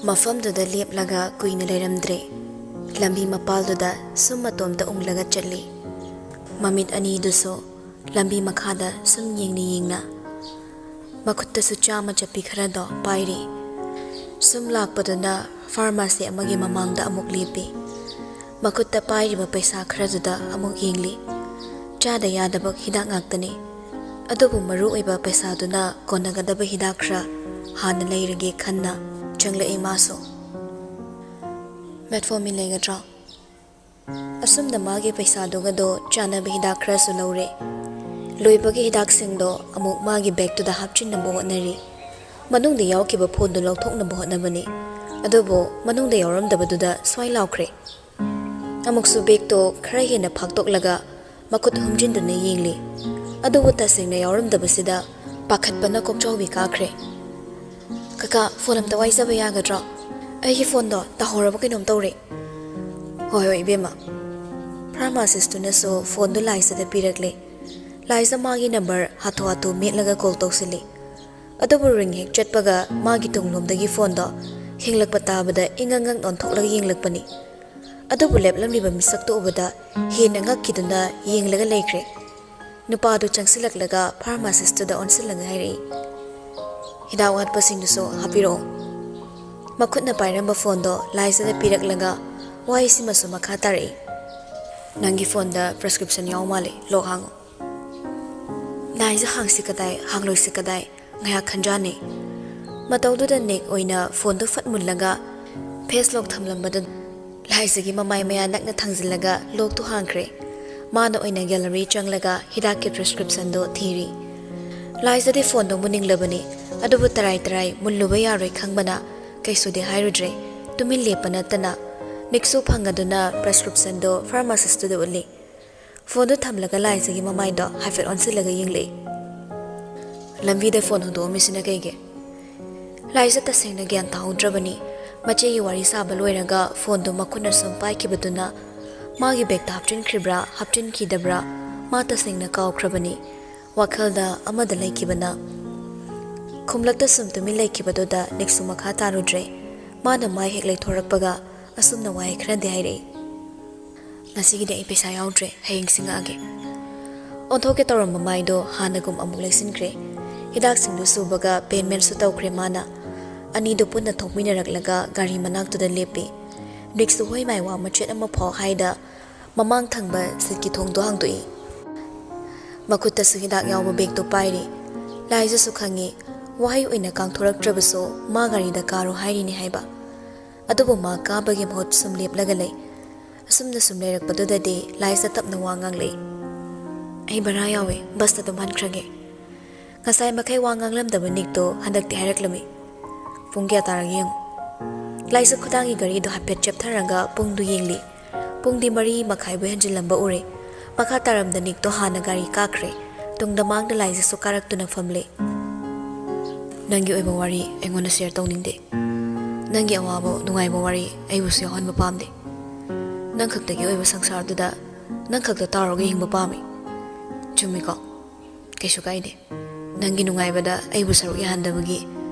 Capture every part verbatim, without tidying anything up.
ꯃꯐꯝꯗꯨꯗ ꯂꯦꯞꯂꯒ ꯀꯨꯏꯅ ꯂꯩꯔꯝꯗ꯭ꯔꯦ꯫ ꯂꯝꯕꯤ ꯃꯄꯥꯜꯗꯨꯗ ꯁꯨꯝ ꯃꯇꯣꯝꯇ ꯎꯪꯂꯒ ꯆꯠꯂꯤ꯫ ꯃꯃꯤꯠ ꯑꯅꯤꯗꯨꯁꯨ ꯂꯝꯕꯤ ꯃꯈꯥꯗ ꯁꯨꯝ ꯌꯦꯡꯅ ꯌꯦꯡꯅ꯫ ꯃꯈꯨꯠꯇꯁꯨ ꯆꯥꯝꯃ ꯆꯠꯄꯤ ꯈꯔꯗꯣ ꯄꯥꯏꯔꯤ꯫ ꯁꯨꯝ ꯂꯥꯛꯄꯗꯨꯅ ꯐꯥꯔꯃꯥꯁꯤ ꯑꯃꯒꯤ ꯃꯃꯥꯡꯗ ꯑꯃꯨꯛ ꯂꯦꯞꯄꯤ꯫ ꯃꯈꯨꯠꯇ ꯄꯥꯏꯔꯤꯕ ꯄꯩꯁꯥ ꯈꯔꯗꯨꯗ ꯑꯃꯨꯛ ꯌꯦꯡꯂꯤ꯫ ꯆꯥꯗ ꯌꯥꯗꯕ ꯍꯤꯗꯥꯛ ꯉꯥꯛꯇꯅꯤ꯫ ꯑꯗꯨꯕꯨ ꯃꯔꯨ ꯑꯣꯏꯕ ꯄꯩꯁꯥꯗꯨꯅ ꯀꯣꯟꯅꯒꯗꯕ ꯍꯤꯗꯥꯛ ꯈꯔ ꯍꯥꯟꯅ ꯂꯩꯔꯒꯦ ꯈꯟꯅ ꯆꯪꯂꯛꯏ ꯃꯥꯁꯨ꯫ "ꯃꯦꯠꯐꯣꯔꯃꯤꯟ ꯂꯩꯒꯗ꯭ꯔꯣ?" ꯑꯁꯨꯝꯅ ꯃꯥꯒꯤ ꯄꯩꯁꯥꯗꯨꯒꯗꯣ ꯆꯥꯅꯕ ꯍꯤꯗꯥꯛ ꯈꯔꯁꯨ ꯂꯧꯔꯦ꯫ ꯂꯣꯏꯕꯒꯤ ꯍꯤꯗꯥꯛꯁꯤꯡꯗꯣ ꯑꯃꯨꯛ ꯃꯥꯒꯤ ꯕꯦꯒꯇꯨꯗ ꯍꯥꯞꯆꯤꯟꯅꯕ ꯍꯣꯠꯅꯔꯤ꯫ ꯃꯅꯨꯡꯗ ꯌꯥꯎꯈꯤꯕ ꯐꯣꯟꯗꯨ ꯂꯧꯊꯣꯛꯅꯕ ꯍꯣꯠꯅꯕꯅꯤ꯫ ꯑꯗꯨꯕꯨ ꯃꯅꯨꯡꯗ ꯌꯥꯎꯔꯝꯗꯕꯗꯨꯗ ꯁ꯭ꯋꯥꯏ ꯂꯥꯎꯈ꯭ꯔꯦ꯫ ꯑꯃꯨꯛꯁꯨ ꯕꯦꯒꯇꯣ ꯈꯔ ꯍꯦꯟꯅ ꯐꯥꯛꯇꯣꯛꯂꯒ ꯃꯈꯨꯠ ꯍꯨꯝꯖꯤꯟꯗꯨꯅ ꯌꯦꯡꯂꯤ꯫ ꯑꯗꯨꯕꯨ ꯇꯁꯦꯡꯅ ꯌꯥꯎꯔꯝꯗꯕꯁꯤꯗ ꯄꯥꯈꯠꯄꯅ ꯀꯣꯛꯆꯥꯎꯕꯤ ꯀꯥꯈ꯭ꯔꯦ꯫ "ꯀꯀꯥ, ꯐꯣꯟ ꯑꯝꯇ ꯋꯥꯏꯖꯕ ꯌꯥꯒꯗ꯭ꯔꯣ? ꯑꯩꯒꯤ ꯐꯣꯟꯗꯣ ꯇꯥꯍꯧꯔꯕ ꯀꯩꯅꯣꯝ ꯇꯧꯔꯦ꯫" "ꯍꯣꯏ, ꯍꯣꯏ, ꯏꯕꯦꯝꯃ꯫" ꯐꯥꯔꯃꯥꯁꯤꯁꯇꯨꯅꯁꯨ ꯐꯣꯟꯗꯨ ꯂꯥꯏꯖꯗ ꯄꯤꯔꯛꯂꯦ꯫ ꯂꯥꯏꯖ ꯃꯥꯒꯤ ꯅꯝꯕꯔ ꯍꯥꯊꯨ ꯍꯥꯊꯨ ꯃꯦꯠꯂꯒ ꯀꯣꯜ ꯇꯧꯁꯤꯜꯂꯤ꯫ ꯑꯗꯨꯕꯨ ꯔꯤꯡ ꯍꯦꯛ ꯆꯠꯄꯒ ꯃꯥꯒꯤ ꯇꯨꯡꯂꯣꯝꯗꯒꯤ ꯐꯣꯟꯗꯣ ꯍꯤꯡꯂꯛꯄ ꯇꯥꯕꯗ ꯏꯉꯛ ꯉꯛ ꯑꯣꯟꯊꯣꯛꯂꯒ ꯌꯦꯡꯂꯛꯄꯅꯤ꯫ ꯑꯗꯨꯕꯨ ꯂꯦꯞꯂꯝꯂꯤꯕ ꯃꯤꯁꯛꯇꯨ ꯎꯕꯗ ꯍꯦꯟꯅ ꯉꯛꯈꯤꯗꯨꯅ ꯌꯦꯡꯂꯒ ꯂꯩꯈ꯭ꯔꯦ꯫ ꯅꯨꯄꯥꯗꯨ ꯆꯪꯁꯤꯜꯂꯛꯂꯒ ꯐꯥꯔꯃꯥꯁꯤꯁꯇꯨꯗ ꯑꯣꯟꯁꯤꯜꯂꯒ ꯍꯥꯏꯔꯛꯏ, "ꯍꯤꯗꯥꯛ ꯋꯥꯠꯄꯁꯤꯡꯗꯨꯁꯨ ꯍꯥꯞꯄꯤꯔꯛꯑꯣ꯫" ꯃꯈꯨꯠꯅ ꯄꯥꯏꯔꯝꯕ ꯐꯣꯟꯗꯣ ꯂꯥꯏꯖꯗ ꯄꯤꯔꯛꯂꯒ ꯋꯥꯍꯩꯁꯤꯃꯁꯨ ꯃꯈꯥ ꯇꯥꯔꯛꯏ, "ꯅꯪꯒꯤ ꯐꯣꯟꯗ ꯄ꯭ꯔꯦꯁꯀ꯭ꯔꯤꯞꯁꯟ ꯌꯥꯎ ꯃꯥꯜꯂꯦ, ꯂꯣꯛ ꯍꯥꯡꯉꯨ꯫" ꯂꯥꯏꯖ ꯍꯥꯡꯁꯤ ꯀꯗꯥꯏ, ꯍꯥꯡꯂꯣꯏꯁꯤ ꯀꯗꯥꯏ, ꯉꯥꯏꯍꯥꯛ ꯈꯟꯖꯥꯟꯅꯩ꯫ ꯃꯇꯧꯗꯨꯗ ꯅꯤꯛ ꯑꯣꯏꯅ ꯐꯣꯟꯗꯨ ꯐꯠ ꯃꯨꯜꯂꯒ ꯐꯦꯁ ꯂꯣꯛ ꯊꯝꯂꯝꯕꯗꯨ ꯂꯥꯏꯖꯒꯤ ꯃꯃꯥꯏ ꯃꯌꯥ ꯅꯛꯅ ꯊꯥꯡꯖꯤꯜꯂꯒ ꯂꯣꯛꯇꯨ ꯍꯥꯡꯈ꯭ꯔꯦ꯫ ꯃꯥꯅ ꯑꯣꯏꯅ ꯒꯦꯂꯔꯤ ꯆꯪꯂꯒ ꯍꯤꯗꯥꯛꯀꯤ ꯄ꯭ꯔꯦꯁꯀ꯭ꯔꯤꯞꯁꯟꯗꯨ ꯊꯤꯔꯤ꯫ ꯂꯥꯏꯖꯗꯤ ꯐꯣꯟꯗꯨ ꯃꯨꯅꯤꯡꯂꯕꯅꯤ, ꯑꯗꯨꯕꯨ ꯇꯔꯥꯏ ꯇꯔꯥꯏ ꯃꯨꯜꯂꯨꯕ ꯌꯥꯔꯣꯏ ꯈꯪꯕꯅ ꯀꯩꯁꯨꯗꯤ ꯍꯥꯏꯔꯨꯗ꯭ꯔꯦ꯫ ꯇꯨꯃꯤꯟ ꯂꯦꯞꯄ ꯅꯠꯇꯅ ꯅꯤꯛꯁꯨ ꯐꯪꯉꯗꯨꯅ ꯄ꯭ꯔꯦꯁꯀ꯭ꯔꯤꯞꯁꯟꯗꯨ ꯐꯥꯔꯃꯥꯁꯤꯁꯇꯨꯗ ꯎꯠꯂꯤ꯫ ꯐꯣꯟꯗꯨ ꯊꯝꯂꯒ ꯂꯥꯏꯖꯒꯤ ꯃꯃꯥꯏꯗꯣ ꯍꯥꯏꯐꯦꯠ ꯑꯣꯟꯁꯤꯜꯂꯒ ꯌꯦꯡꯂꯛꯏ꯫ "ꯂꯝꯕꯤꯗ ꯐꯣꯟ ꯍꯨꯟꯗꯣꯛꯑꯝꯃꯤꯁꯤꯅ ꯀꯩꯒꯤ?" ꯂꯥꯏꯖ ꯇꯁꯦꯡꯅ ꯒ꯭ꯌꯥꯟ ꯇꯥꯍꯧꯗ꯭ꯔꯕꯅꯤ꯫ ꯃꯆꯦꯒꯤ ꯋꯥꯔꯤ ꯁꯥꯕ ꯂꯣꯏꯔꯒ ꯐꯣꯟꯗꯨ ꯃꯈꯨꯠꯅ ꯁꯨꯝ ꯄꯥꯏꯈꯤꯕꯗꯨꯅ ꯃꯥꯒꯤ ꯕꯦꯒꯇ ꯍꯥꯞꯆꯤꯟꯈ꯭ꯔꯤꯕ꯭ꯔꯥ, ꯍꯥꯞꯆꯤꯟꯈꯤꯗꯕ꯭ꯔꯥ ꯃꯥ ꯇꯁꯦꯡꯅ ꯀꯥꯎꯈ꯭ꯔꯕꯅꯤ꯫ ꯋꯥꯈꯜꯗ ꯑꯃꯗ ꯂꯩꯈꯤꯕꯅ꯫ ꯈꯨꯝꯂꯛꯇ ꯁꯨꯝ ꯇꯨꯃꯤꯟ ꯂꯩꯈꯤꯕꯗꯨꯗ ꯅꯤꯛꯁꯨ ꯃꯈꯥ ꯇꯥꯔꯨꯗ꯭ꯔꯦ꯫ ꯃꯥꯅ ꯃꯥꯏ ꯍꯦꯛ ꯂꯩꯊꯣꯔꯛꯄꯒ ꯑꯁꯨꯝꯅ ꯋꯥꯍꯩ ꯈꯔꯗꯤ ꯍꯥꯏꯔꯛꯏ: "ꯉꯁꯤꯒꯤꯗꯤ ꯑꯩ ꯄꯩꯁꯥ ꯌꯥꯎꯗ꯭ꯔꯦ, ꯍꯌꯦꯡ ꯁꯤꯡꯉꯛꯑꯒꯦ"꯫ ꯑꯣꯟꯊꯣꯛꯀꯦ ꯇꯧꯔꯝꯕ ꯃꯥꯏꯗꯣ ꯍꯥꯟꯅꯒꯨꯝ ꯑꯃꯨꯛ ꯂꯩꯁꯤꯟꯈ꯭ꯔꯦ꯫ ꯍꯤꯗꯥꯛꯁꯤꯡꯗꯨ ꯁꯨꯕꯒ ꯄꯦꯃꯦꯟꯁꯨ ꯇꯧꯈ꯭ꯔꯦ ꯃꯥꯅ꯫ ꯑꯅꯤꯗꯨ ꯄꯨꯟꯅ ꯊꯣꯛꯃꯤꯟꯅꯔꯛꯂꯒ ꯒꯥꯔꯤ ꯃꯅꯥꯛꯇꯨꯗ ꯂꯦꯞꯄꯤ꯫ ꯅꯤꯛꯁꯨ ꯍꯣꯏ ꯃꯥꯏ ꯋꯥ ꯃꯆꯦꯠ ꯑꯃ ꯐꯥꯎ ꯍꯥꯏꯗ ꯃꯃꯥꯡ ꯊꯪꯕ ꯁꯤꯠꯀꯤ ꯊꯣꯡꯗꯣ ꯍꯥꯡꯗꯣꯛꯏ꯫ ꯃꯈꯨꯠꯇꯁꯨ ꯍꯤꯗꯥꯛ ꯌꯥꯎꯕ ꯕꯦꯒꯇꯣ ꯄꯥꯏꯔꯤ꯫ ꯂꯥꯏꯖꯁꯨ ꯈꯪꯉꯤ, ꯋꯥꯍꯩ ꯑꯣꯏꯅ ꯀꯥꯡꯊꯣꯔꯛꯇ꯭ꯔꯕꯁꯨ ꯃꯥ ꯒꯥꯔꯤꯗ ꯀꯥꯔꯣ ꯍꯥꯏꯔꯤꯅꯦ ꯍꯥꯏꯕ꯫ ꯑꯗꯨꯕꯨ ꯃꯥ ꯀꯥꯕꯒꯤ ꯃꯍꯨꯠ ꯁꯨꯝ ꯂꯦꯞꯂꯒ ꯂꯩ꯫ ꯑꯁꯨꯝꯅ ꯁꯨꯝ ꯂꯩꯔꯛꯄꯗꯨꯗꯗꯤ ꯂꯥꯏꯖ ꯇꯞꯅ ꯋꯥ ꯉꯥꯡꯂꯛꯏ: "ꯑꯩ ꯚꯔꯥ ꯌꯥꯎꯋꯦ, ꯕꯁꯇ ꯑꯗꯨꯝ ꯍꯟꯈ꯭ꯔꯒꯦ꯫ ꯉꯁꯥꯏ ꯃꯈꯩ ꯋꯥ ꯉꯥꯡꯂꯝꯗꯕ ꯅꯤꯛꯇꯣ ꯍꯟꯗꯛꯇꯤ ꯍꯥꯏꯔꯛꯂꯝꯃꯤ꯫ ꯄꯨꯡ ꯀꯌꯥ ꯇꯥꯔꯒꯦ ꯌꯦꯡꯉꯨ"꯫ ꯂꯥꯏꯖ ꯈꯨꯗꯥꯡꯒꯤ ꯒꯥꯔꯤꯗꯣ ꯍꯥꯏꯐꯦꯠ ꯆꯦꯞꯊꯔꯒ ꯄꯨꯡꯗꯨ ꯌꯦꯡꯂꯤ꯫ ꯄꯨꯡꯗꯤ ꯃꯔꯤ ꯃꯈꯥꯏꯕꯨ ꯍꯦꯟꯖꯤꯜꯂꯝꯕ ꯎꯔꯦ꯫ ꯃꯈꯥ ꯇꯥꯔꯝꯗ ꯅꯤꯛꯇꯣ ꯍꯥꯟꯅ ꯒꯥꯔꯤ ꯀꯥꯈ꯭ꯔꯦ꯫ ꯇꯨꯡꯗ ꯃꯥꯡꯗ ꯂꯥꯏꯖꯁꯨ ꯀꯥꯔꯛꯇꯨꯅ ꯐꯝꯂꯦ꯫ "ꯅꯪꯒꯤ ꯑꯣꯏꯕ ꯋꯥꯔꯤ ꯑꯩꯉꯣꯟꯗ ꯁꯤꯌꯔ ꯇꯧꯅꯤꯡꯗꯦ꯫ ꯅꯪꯒꯤ ꯑꯋꯥꯕ ꯅꯨꯡꯉꯥꯏꯕ ꯋꯥꯔꯤ ꯑꯩꯕꯨꯁꯨ ꯌꯥꯎꯍꯟꯕ ꯄꯥꯝꯗꯦ꯫ ꯅꯪ ꯈꯛꯇꯒꯤ ꯑꯣꯏꯕ ꯁꯪꯁꯥꯔꯗꯨꯗ ꯅꯪ ꯈꯛꯇ ꯇꯥꯎꯔꯒ ꯍꯤꯡꯕ ꯄꯥꯝꯃꯤ꯫ ꯆꯨꯝꯃꯤꯀꯣ? ꯀꯩꯁꯨ ꯀꯥꯏꯗꯦ꯫ ꯅꯪꯒꯤ ꯅꯨꯡꯉꯥꯏꯕꯗ ꯑꯩꯕꯨ ꯁꯔꯨꯛ ꯌꯥꯍꯟꯗꯕꯒꯤ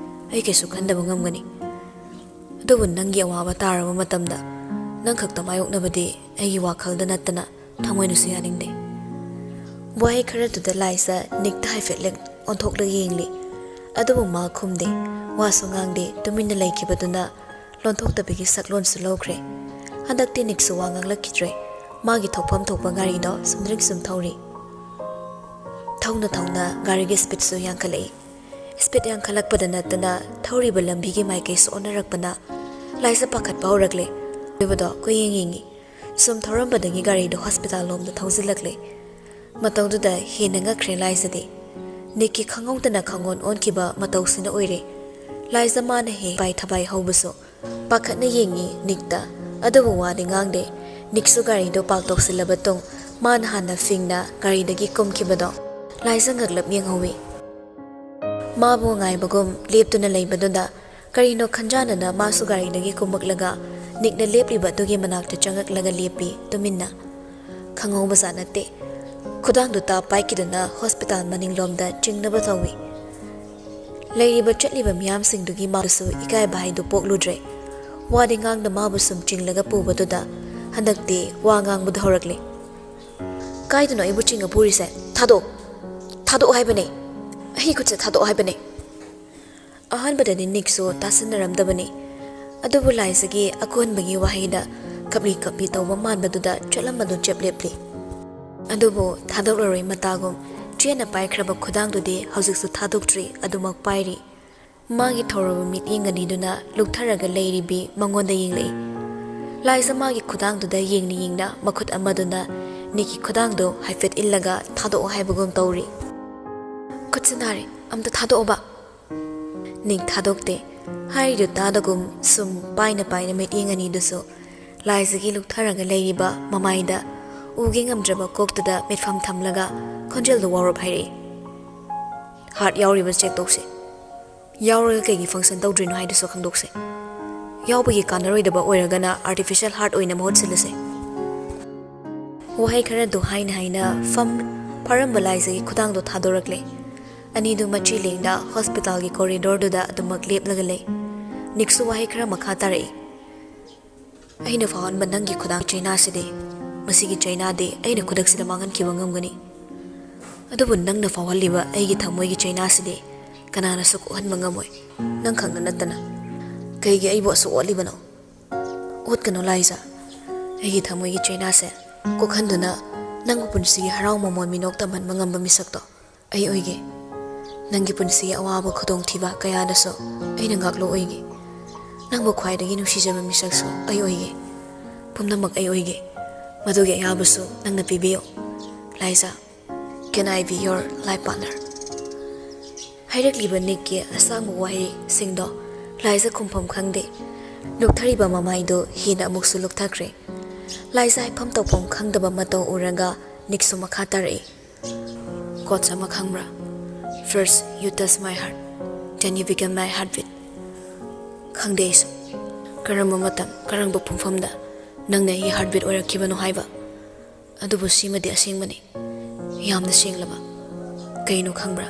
ꯑꯩ ꯀꯩꯁꯨ ꯈꯟꯗꯕ ꯉꯝꯒꯅꯤ꯫ ꯑꯗꯨꯕꯨ ꯅꯪꯒꯤ ꯑꯋꯥꯕ ꯇꯥꯔꯕ ꯃꯇꯝꯗ ꯅꯪ ꯈꯛꯇ ꯃꯥꯌꯣꯛꯅꯕꯗꯤ ꯑꯩꯒꯤ ꯋꯥꯈꯜꯗ ꯅꯠꯇꯅ ꯊꯃꯣꯏꯅꯁꯨ ꯌꯥꯅꯤꯡꯗꯦ"꯫ ꯋꯥꯍꯩ ꯈꯔꯗꯨꯗ ꯂꯥꯏꯖ ꯅꯤꯛꯇ ꯍꯥꯏꯐꯦꯠ ꯂꯦꯛ ꯑꯣꯟꯊꯣꯛꯂꯒ ꯌꯦꯡꯂꯤ꯫ ꯑꯗꯨꯕꯨ ꯃꯥ ꯈꯨꯝꯗꯦ, ꯋꯥꯁꯨ ꯉꯥꯡꯗꯦ, ꯇꯨꯃꯤꯟꯅ ꯂꯩꯈꯤꯕꯗꯨꯅ ꯂꯣꯟꯊꯣꯛꯇꯕꯤꯒꯤ ꯁꯛꯂꯣꯟꯁꯨ ꯂꯧꯈ꯭ꯔꯦ꯫ ꯍꯟꯗꯛꯇꯤ ꯅꯤꯛꯁꯨ ꯋꯥ ꯉꯥꯡꯂꯛꯈꯤꯗ꯭ꯔꯦ꯫ ꯃꯥꯒꯤ ꯊꯣꯛꯐꯝ ꯊꯣꯛꯄ ꯒꯥꯔꯤꯗꯣ ꯁꯨꯝꯗ꯭ꯔꯤꯡ ꯁꯨꯝ ꯊꯧꯔꯤ꯫ ꯊꯧꯅ ꯊꯧꯅ ꯒꯥꯔꯤꯒꯤ ꯁ꯭ꯄꯤꯗꯁꯨ ꯌꯥꯡꯈꯠꯂꯛꯏ꯫ ꯁ꯭ꯄꯤꯗ ꯌꯥꯡꯈꯠꯂꯛꯄꯗ ꯅꯠꯇꯅ ꯊꯧꯔꯤꯕ ꯂꯝꯕꯤꯒꯤ ꯃꯥꯏꯀꯩꯁꯨ ꯑꯣꯟꯅꯔꯛꯄꯅ ꯂꯥꯏꯖ ꯄꯥꯈꯠꯄ ꯍꯧꯔꯛꯂꯦ꯫ ꯑꯣꯏꯕꯗꯣ ꯀꯣꯏꯌꯦꯡ ꯌꯦꯡꯉꯤ꯫ ꯁꯨꯝ ꯊꯧꯔꯝꯕꯗꯒꯤ ꯒꯥꯔꯤꯗꯣ ꯍꯣꯁꯄꯤꯇꯥꯜ ꯂꯣꯝꯗ ꯊꯧꯖꯤꯜꯂꯛꯂꯦ꯫ ꯃꯇꯧꯗꯨꯗ ꯍꯦꯟꯅ ꯉꯛꯈ꯭ꯔꯦ ꯂꯥꯏꯖꯗꯤ꯫ ꯅꯤꯛꯀꯤ ꯈꯪꯍꯧꯗꯅ ꯈꯪꯑꯣꯟ ꯑꯣꯟꯈꯤꯕ ꯃꯇꯧꯁꯤꯅ ꯑꯣꯏꯔꯦ꯫ ꯂꯥꯏꯖ ꯃꯥꯅ ꯍꯦꯛ ꯄꯥꯏ ꯊꯕꯥꯏ ꯍꯧꯕꯁꯨ ꯄꯥꯈꯠꯅ ꯌꯦꯡꯉꯤ ꯅꯤꯛꯇ꯫ ꯑꯗꯨꯕꯨ ꯋꯥꯗꯤ ꯉꯥꯡꯗꯦ꯫ ꯅꯤꯛꯁꯨ ꯒꯥꯔꯤꯗꯣ ꯄꯥꯛ ꯇꯧꯁꯤꯜꯂꯕ ꯇꯨꯡ ꯃꯥꯅ ꯍꯥꯟꯅ ꯐꯤꯡꯅ ꯒꯥꯔꯤꯗꯒꯤ ꯀꯨꯝꯈꯤꯕꯗꯣ ꯂꯥꯏꯖ ꯉꯛꯂꯞ ꯌꯦꯡꯍꯧꯋꯤ꯫ ꯃꯥꯕꯨ ꯉꯥꯏꯕꯒꯨꯝ ꯂꯦꯞꯇꯨꯅ ꯂꯩꯕꯗꯨꯗ ꯀꯔꯤꯅꯣ ꯈꯟꯖꯥꯟꯅꯅ ꯃꯥꯁꯨ ꯒꯥꯔꯤꯗꯒꯤ ꯀꯨꯝꯃꯛꯂꯒ ꯅꯤꯛꯅ ꯂꯦꯞꯂꯤꯕ ꯑꯗꯨꯒꯤ ꯃꯅꯥꯛꯇ ꯆꯪꯉꯛꯂꯒ ꯂꯦꯞꯄꯤ ꯇꯨꯃꯤꯟꯅ꯫ ꯈꯪꯍꯧꯕꯖꯥꯠ ꯅꯠꯇꯦ꯫ ꯈꯨꯗꯥꯡꯗꯨ ꯇꯥꯞ ꯄꯥꯏꯈꯤꯗꯨꯅ ꯍꯣꯁꯄꯤꯇꯥꯜ ꯃꯅꯤꯡꯂꯣꯝꯗ ꯆꯤꯡꯅꯕ ꯇꯧꯏ꯫ ꯂꯩꯔꯤꯕ ꯆꯠꯂꯤꯕ ꯃꯤꯌꯥꯝꯁꯤꯡꯗꯨꯒꯤ ꯃꯥꯁꯨ ꯏꯀꯥꯏꯕ ꯍꯥꯏꯗꯨ ꯄꯣꯛꯂꯨꯗ꯭ꯔꯦ꯫ ꯋꯥꯗꯤ ꯉꯥꯡꯗ ꯃꯥꯕꯨ ꯁꯨꯝ ꯆꯤꯡꯂꯒ ꯄꯨꯕꯗꯨꯗ ꯍꯟꯗꯛꯇꯤ ꯋꯥ ꯉꯥꯡꯕꯗ ꯍꯧꯔꯛꯂꯤ꯫ "ꯀꯥꯏꯗꯅꯣ ꯑꯩꯕꯨ ꯆꯤꯡꯉ ꯄꯨꯔꯤꯁꯦ? ꯊꯥꯗꯣꯛ! ꯊꯥꯗꯣꯛꯑꯣ ꯍꯥꯏꯕꯅꯦ! ꯑꯩꯒꯤ ꯈꯨꯠꯁꯦ ꯊꯥꯗꯣꯛꯑꯣ ꯍꯥꯏꯕꯅꯦ!" ꯑꯍꯥꯟꯕꯗꯗꯤ ꯅꯤꯛꯁꯨ ꯇꯥꯁꯤꯟꯅꯔꯝꯗꯕꯅꯤ꯫ ꯑꯗꯨꯕꯨ ꯂꯥꯏꯖꯒꯤ ꯑꯀꯣꯟꯕꯒꯤ ꯋꯥꯍꯩꯗ ꯀꯞꯂꯤ ꯀꯞꯂꯤ ꯇꯧꯕ ꯃꯥꯟꯕꯗꯨꯗ ꯆꯠꯂꯝꯕꯗꯨ ꯆꯞ ꯂꯦꯞꯂꯤ꯫ ꯑꯗꯨꯕꯨ ꯊꯥꯗꯣꯛꯂꯔꯣꯏ ꯃꯇꯥꯒꯨꯝ ꯆꯦꯠꯅ ꯄꯥꯏꯈ꯭ꯔꯕ ꯈꯨꯗꯥꯡꯗꯨꯗꯤ ꯍꯧꯖꯤꯛꯁꯨ ꯊꯥꯗꯣꯛꯇ꯭ꯔꯤ, ꯑꯗꯨꯃꯛ ꯄꯥꯏꯔꯤ꯫ ꯃꯥꯒꯤ ꯊꯧꯔꯕ ꯃꯤꯠꯌꯦꯡ ꯑꯅꯤꯗꯨꯅ ꯂꯨꯞꯊꯔꯒ ꯂꯩꯔꯤꯕꯤ ꯃꯉꯣꯟꯗ ꯌꯦꯡꯂꯛꯏ꯫ ꯂꯥꯏꯖ ꯃꯥꯒꯤ ꯈꯨꯗꯥꯡꯗꯨꯗ ꯌꯦꯡꯅ ꯌꯦꯡꯅ ꯃꯈꯨꯠ ꯑꯃꯗꯨꯅ ꯅꯤꯛꯀꯤ ꯈꯨꯗꯥꯡꯗꯨ ꯍꯥꯏꯐꯦꯠ ꯏꯜꯂꯒ ꯊꯥꯗꯣꯛꯑꯣ ꯍꯥꯏꯕꯒꯨꯝ ꯇꯧꯔꯤ꯫ "ꯈꯨꯠꯁꯦ ꯅꯥꯔꯦ, ꯑꯝꯇ ꯊꯥꯗꯣꯛꯑꯣꯕ!" ꯅꯤꯛ ꯊꯥꯗꯣꯛꯇꯦ꯫ ꯍꯥꯏꯔꯤꯗꯨ ꯇꯥꯗꯒꯨꯝ ꯁꯨꯝ ꯄꯥꯏꯅ ꯄꯥꯏꯅ ꯃꯤꯠꯌꯦꯡ ꯑꯅꯤꯗꯨꯁꯨ ꯂꯥꯏꯖꯒꯤ ꯂꯨꯞꯊꯔꯒ ꯂꯩꯔꯤꯕ ꯃꯃꯥꯏꯗ ꯎꯒꯦ ꯉꯝꯗ꯭ꯔꯕ ꯀꯣꯛꯇꯨꯗ ꯃꯤꯠꯐꯝ ꯊꯝꯂꯒ ꯈꯣꯟꯖꯦꯜꯗꯨ ꯋꯥꯎꯔꯞ ꯍꯥꯏꯔꯛꯏ꯫ "ꯍꯥꯔꯠ ꯌꯥꯎꯔꯤꯕ ꯆꯦꯛ ꯇꯧꯁꯦ꯫ ꯌꯥꯎꯔꯒ ꯀꯩꯒꯤ ꯐꯪꯁꯟ ꯇꯧꯗ꯭ꯔꯤꯅꯣ ꯍꯥꯏꯗꯨꯁꯨ ꯈꯪꯗꯣꯛꯁꯦ꯫ ꯌꯥꯎꯕꯒꯤ ꯀꯥꯟꯅꯔꯣꯏꯗꯕ ꯑꯣꯏꯔꯒꯅ ꯑꯥꯔꯇꯤꯐꯤꯁꯤꯌꯦꯜ ꯍꯥꯔꯠ ꯑꯣꯏꯅ ꯃꯍꯨꯠ ꯁꯤꯜꯂꯁꯦ꯫" ꯋꯥꯍꯩ ꯈꯔꯗꯨ ꯍꯥꯏꯅ ꯍꯥꯏꯅ ꯐꯝ ꯐꯥꯔꯝꯕ ꯂꯥꯏꯖꯒꯤ ꯈꯨꯗꯥꯡꯗꯣ ꯊꯥꯗꯣꯔꯛꯂꯦ꯫ ꯑꯅꯤꯗꯨ ꯃꯆꯤ ꯂꯦꯡꯗ ꯍꯣꯁꯄꯤꯇꯥꯜꯒꯤ ꯀꯣꯔꯤꯗꯣꯔꯗꯨꯗ ꯑꯗꯨꯃꯛ ꯂꯦꯞꯂꯒ ꯂꯩ꯫ ꯅꯤꯛꯁꯨ ꯋꯥꯍꯩ ꯈꯔ ꯃꯈꯥ ꯇꯥꯔꯛꯏ꯫ "ꯑꯩꯅ ꯐꯥꯎꯍꯟꯕ ꯅꯪꯒꯤ ꯈꯨꯗꯥꯡ ꯆꯩꯅꯥꯁꯤꯗꯤ, ꯃꯁꯤꯒꯤ ꯆꯩꯅꯥꯗꯤ ꯑꯩꯅ ꯈꯨꯗꯛꯁꯤꯗ ꯃꯥꯡꯍꯟꯈꯤꯕ ꯉꯝꯒꯅꯤ꯫ ꯑꯗꯨꯕꯨ ꯅꯪꯅ ꯐꯥꯎꯍꯜꯂꯤꯕ ꯑꯩꯒꯤ ꯊꯃꯣꯏꯒꯤ ꯆꯩꯅꯥꯁꯤꯗꯤ ꯀꯅꯥꯅꯁꯨ ꯀꯣꯛꯍꯟꯕ ꯉꯝꯃꯣꯏ, ꯅꯪ ꯈꯛꯅ ꯅꯠꯇꯅ꯫ ꯀꯩꯒꯤ ꯑꯩꯕꯨ ꯑꯁꯨꯛ ꯑꯣꯠꯂꯤꯕꯅꯣ? ꯑꯣꯠꯀꯅꯨ ꯂꯥꯏꯖ꯫ ꯑꯩꯒꯤ ꯊꯃꯣꯏꯒꯤ ꯆꯩꯅꯥꯁꯦ ꯀꯣꯛꯍꯟꯗꯨꯅ ꯅꯪꯕꯨ ꯄꯨꯟꯁꯤꯒꯤ ꯍꯔꯥꯎ ꯃꯃꯣꯟ ꯃꯤꯅꯣꯛ ꯇꯝꯍꯟꯕ ꯉꯝꯕ ꯃꯤꯁꯛꯇꯣ ꯑꯩ ꯑꯣꯏꯒꯦ꯫ ꯅꯪꯒꯤ ꯄꯨꯟꯁꯤꯒꯤ ꯑꯋꯥꯕ ꯈꯨꯗꯣꯡꯊꯤꯕ ꯀꯌꯥꯗꯁꯨ ꯑꯩꯅ ꯉꯥꯛꯂꯣꯛ ꯑꯣꯏꯒꯦ꯫ ꯅꯪꯕꯨ ꯈ꯭ꯋꯥꯏꯗꯒꯤ ꯅꯨꯡꯁꯤꯖꯕ ꯃꯤꯁꯛꯁꯨ ꯑꯩ ꯑꯣꯏꯒꯦ꯫ ꯄꯨꯝꯅꯃꯛ ꯑꯩ ꯑꯣꯏꯒꯦ꯫ ꯃꯗꯨꯒꯤ ꯑꯌꯥꯕꯁꯨ ꯅꯪꯅ ꯄꯤꯕꯤꯌꯨ꯫ ꯂꯥꯏꯖ, can I be your life partner?" ꯍꯥꯏꯔꯛꯂꯤꯕ ꯅꯤꯛꯀꯤ ꯑꯁꯥꯡꯕ ꯋꯥꯍꯩꯁꯤꯡꯗꯣ ꯂꯥꯏꯖ ꯈꯨꯝꯐꯝ ꯈꯪꯗꯦ꯫ ꯂꯨꯛꯊꯔꯤꯕ ꯃꯃꯥꯏꯗꯨ ꯍꯦꯟꯅ ꯑꯃꯨꯛꯁꯨ ꯂꯨꯛꯊꯈ꯭ꯔꯦ꯫ ꯂꯥꯏꯖ ꯍꯥꯏꯐꯝ ꯇꯧꯐꯝ ꯈꯪꯗꯕ ꯃꯇꯧ ꯎꯔꯒ ꯅꯤꯛꯁꯨ ꯃꯈꯥ ꯇꯥꯔꯛꯏ꯫ Quotes ꯑꯃ ꯈꯪꯕ꯭ꯔꯥ? "First, you touch my heart, then you become my heartbeat." ꯈꯪꯗꯦ ꯑꯩꯁꯨ꯫ ꯀꯔꯝꯕ ꯃꯇꯝ, ꯀꯔꯝꯕ ꯄꯨꯡꯐꯝꯗ ꯅꯪꯅ ꯑꯩꯒꯤ heartbeat ꯑꯣꯏꯔꯛꯈꯤꯕꯅꯣ ꯍꯥꯏꯕ? ꯑꯗꯨꯕꯨ ꯁꯤꯃꯗꯤ ꯑꯁꯦꯡꯕꯅꯤ꯫ ꯌꯥꯝꯅ ꯁꯦꯡꯂꯕ꯫ ꯀꯩꯅꯣ ꯈꯪꯕ꯭ꯔꯥ?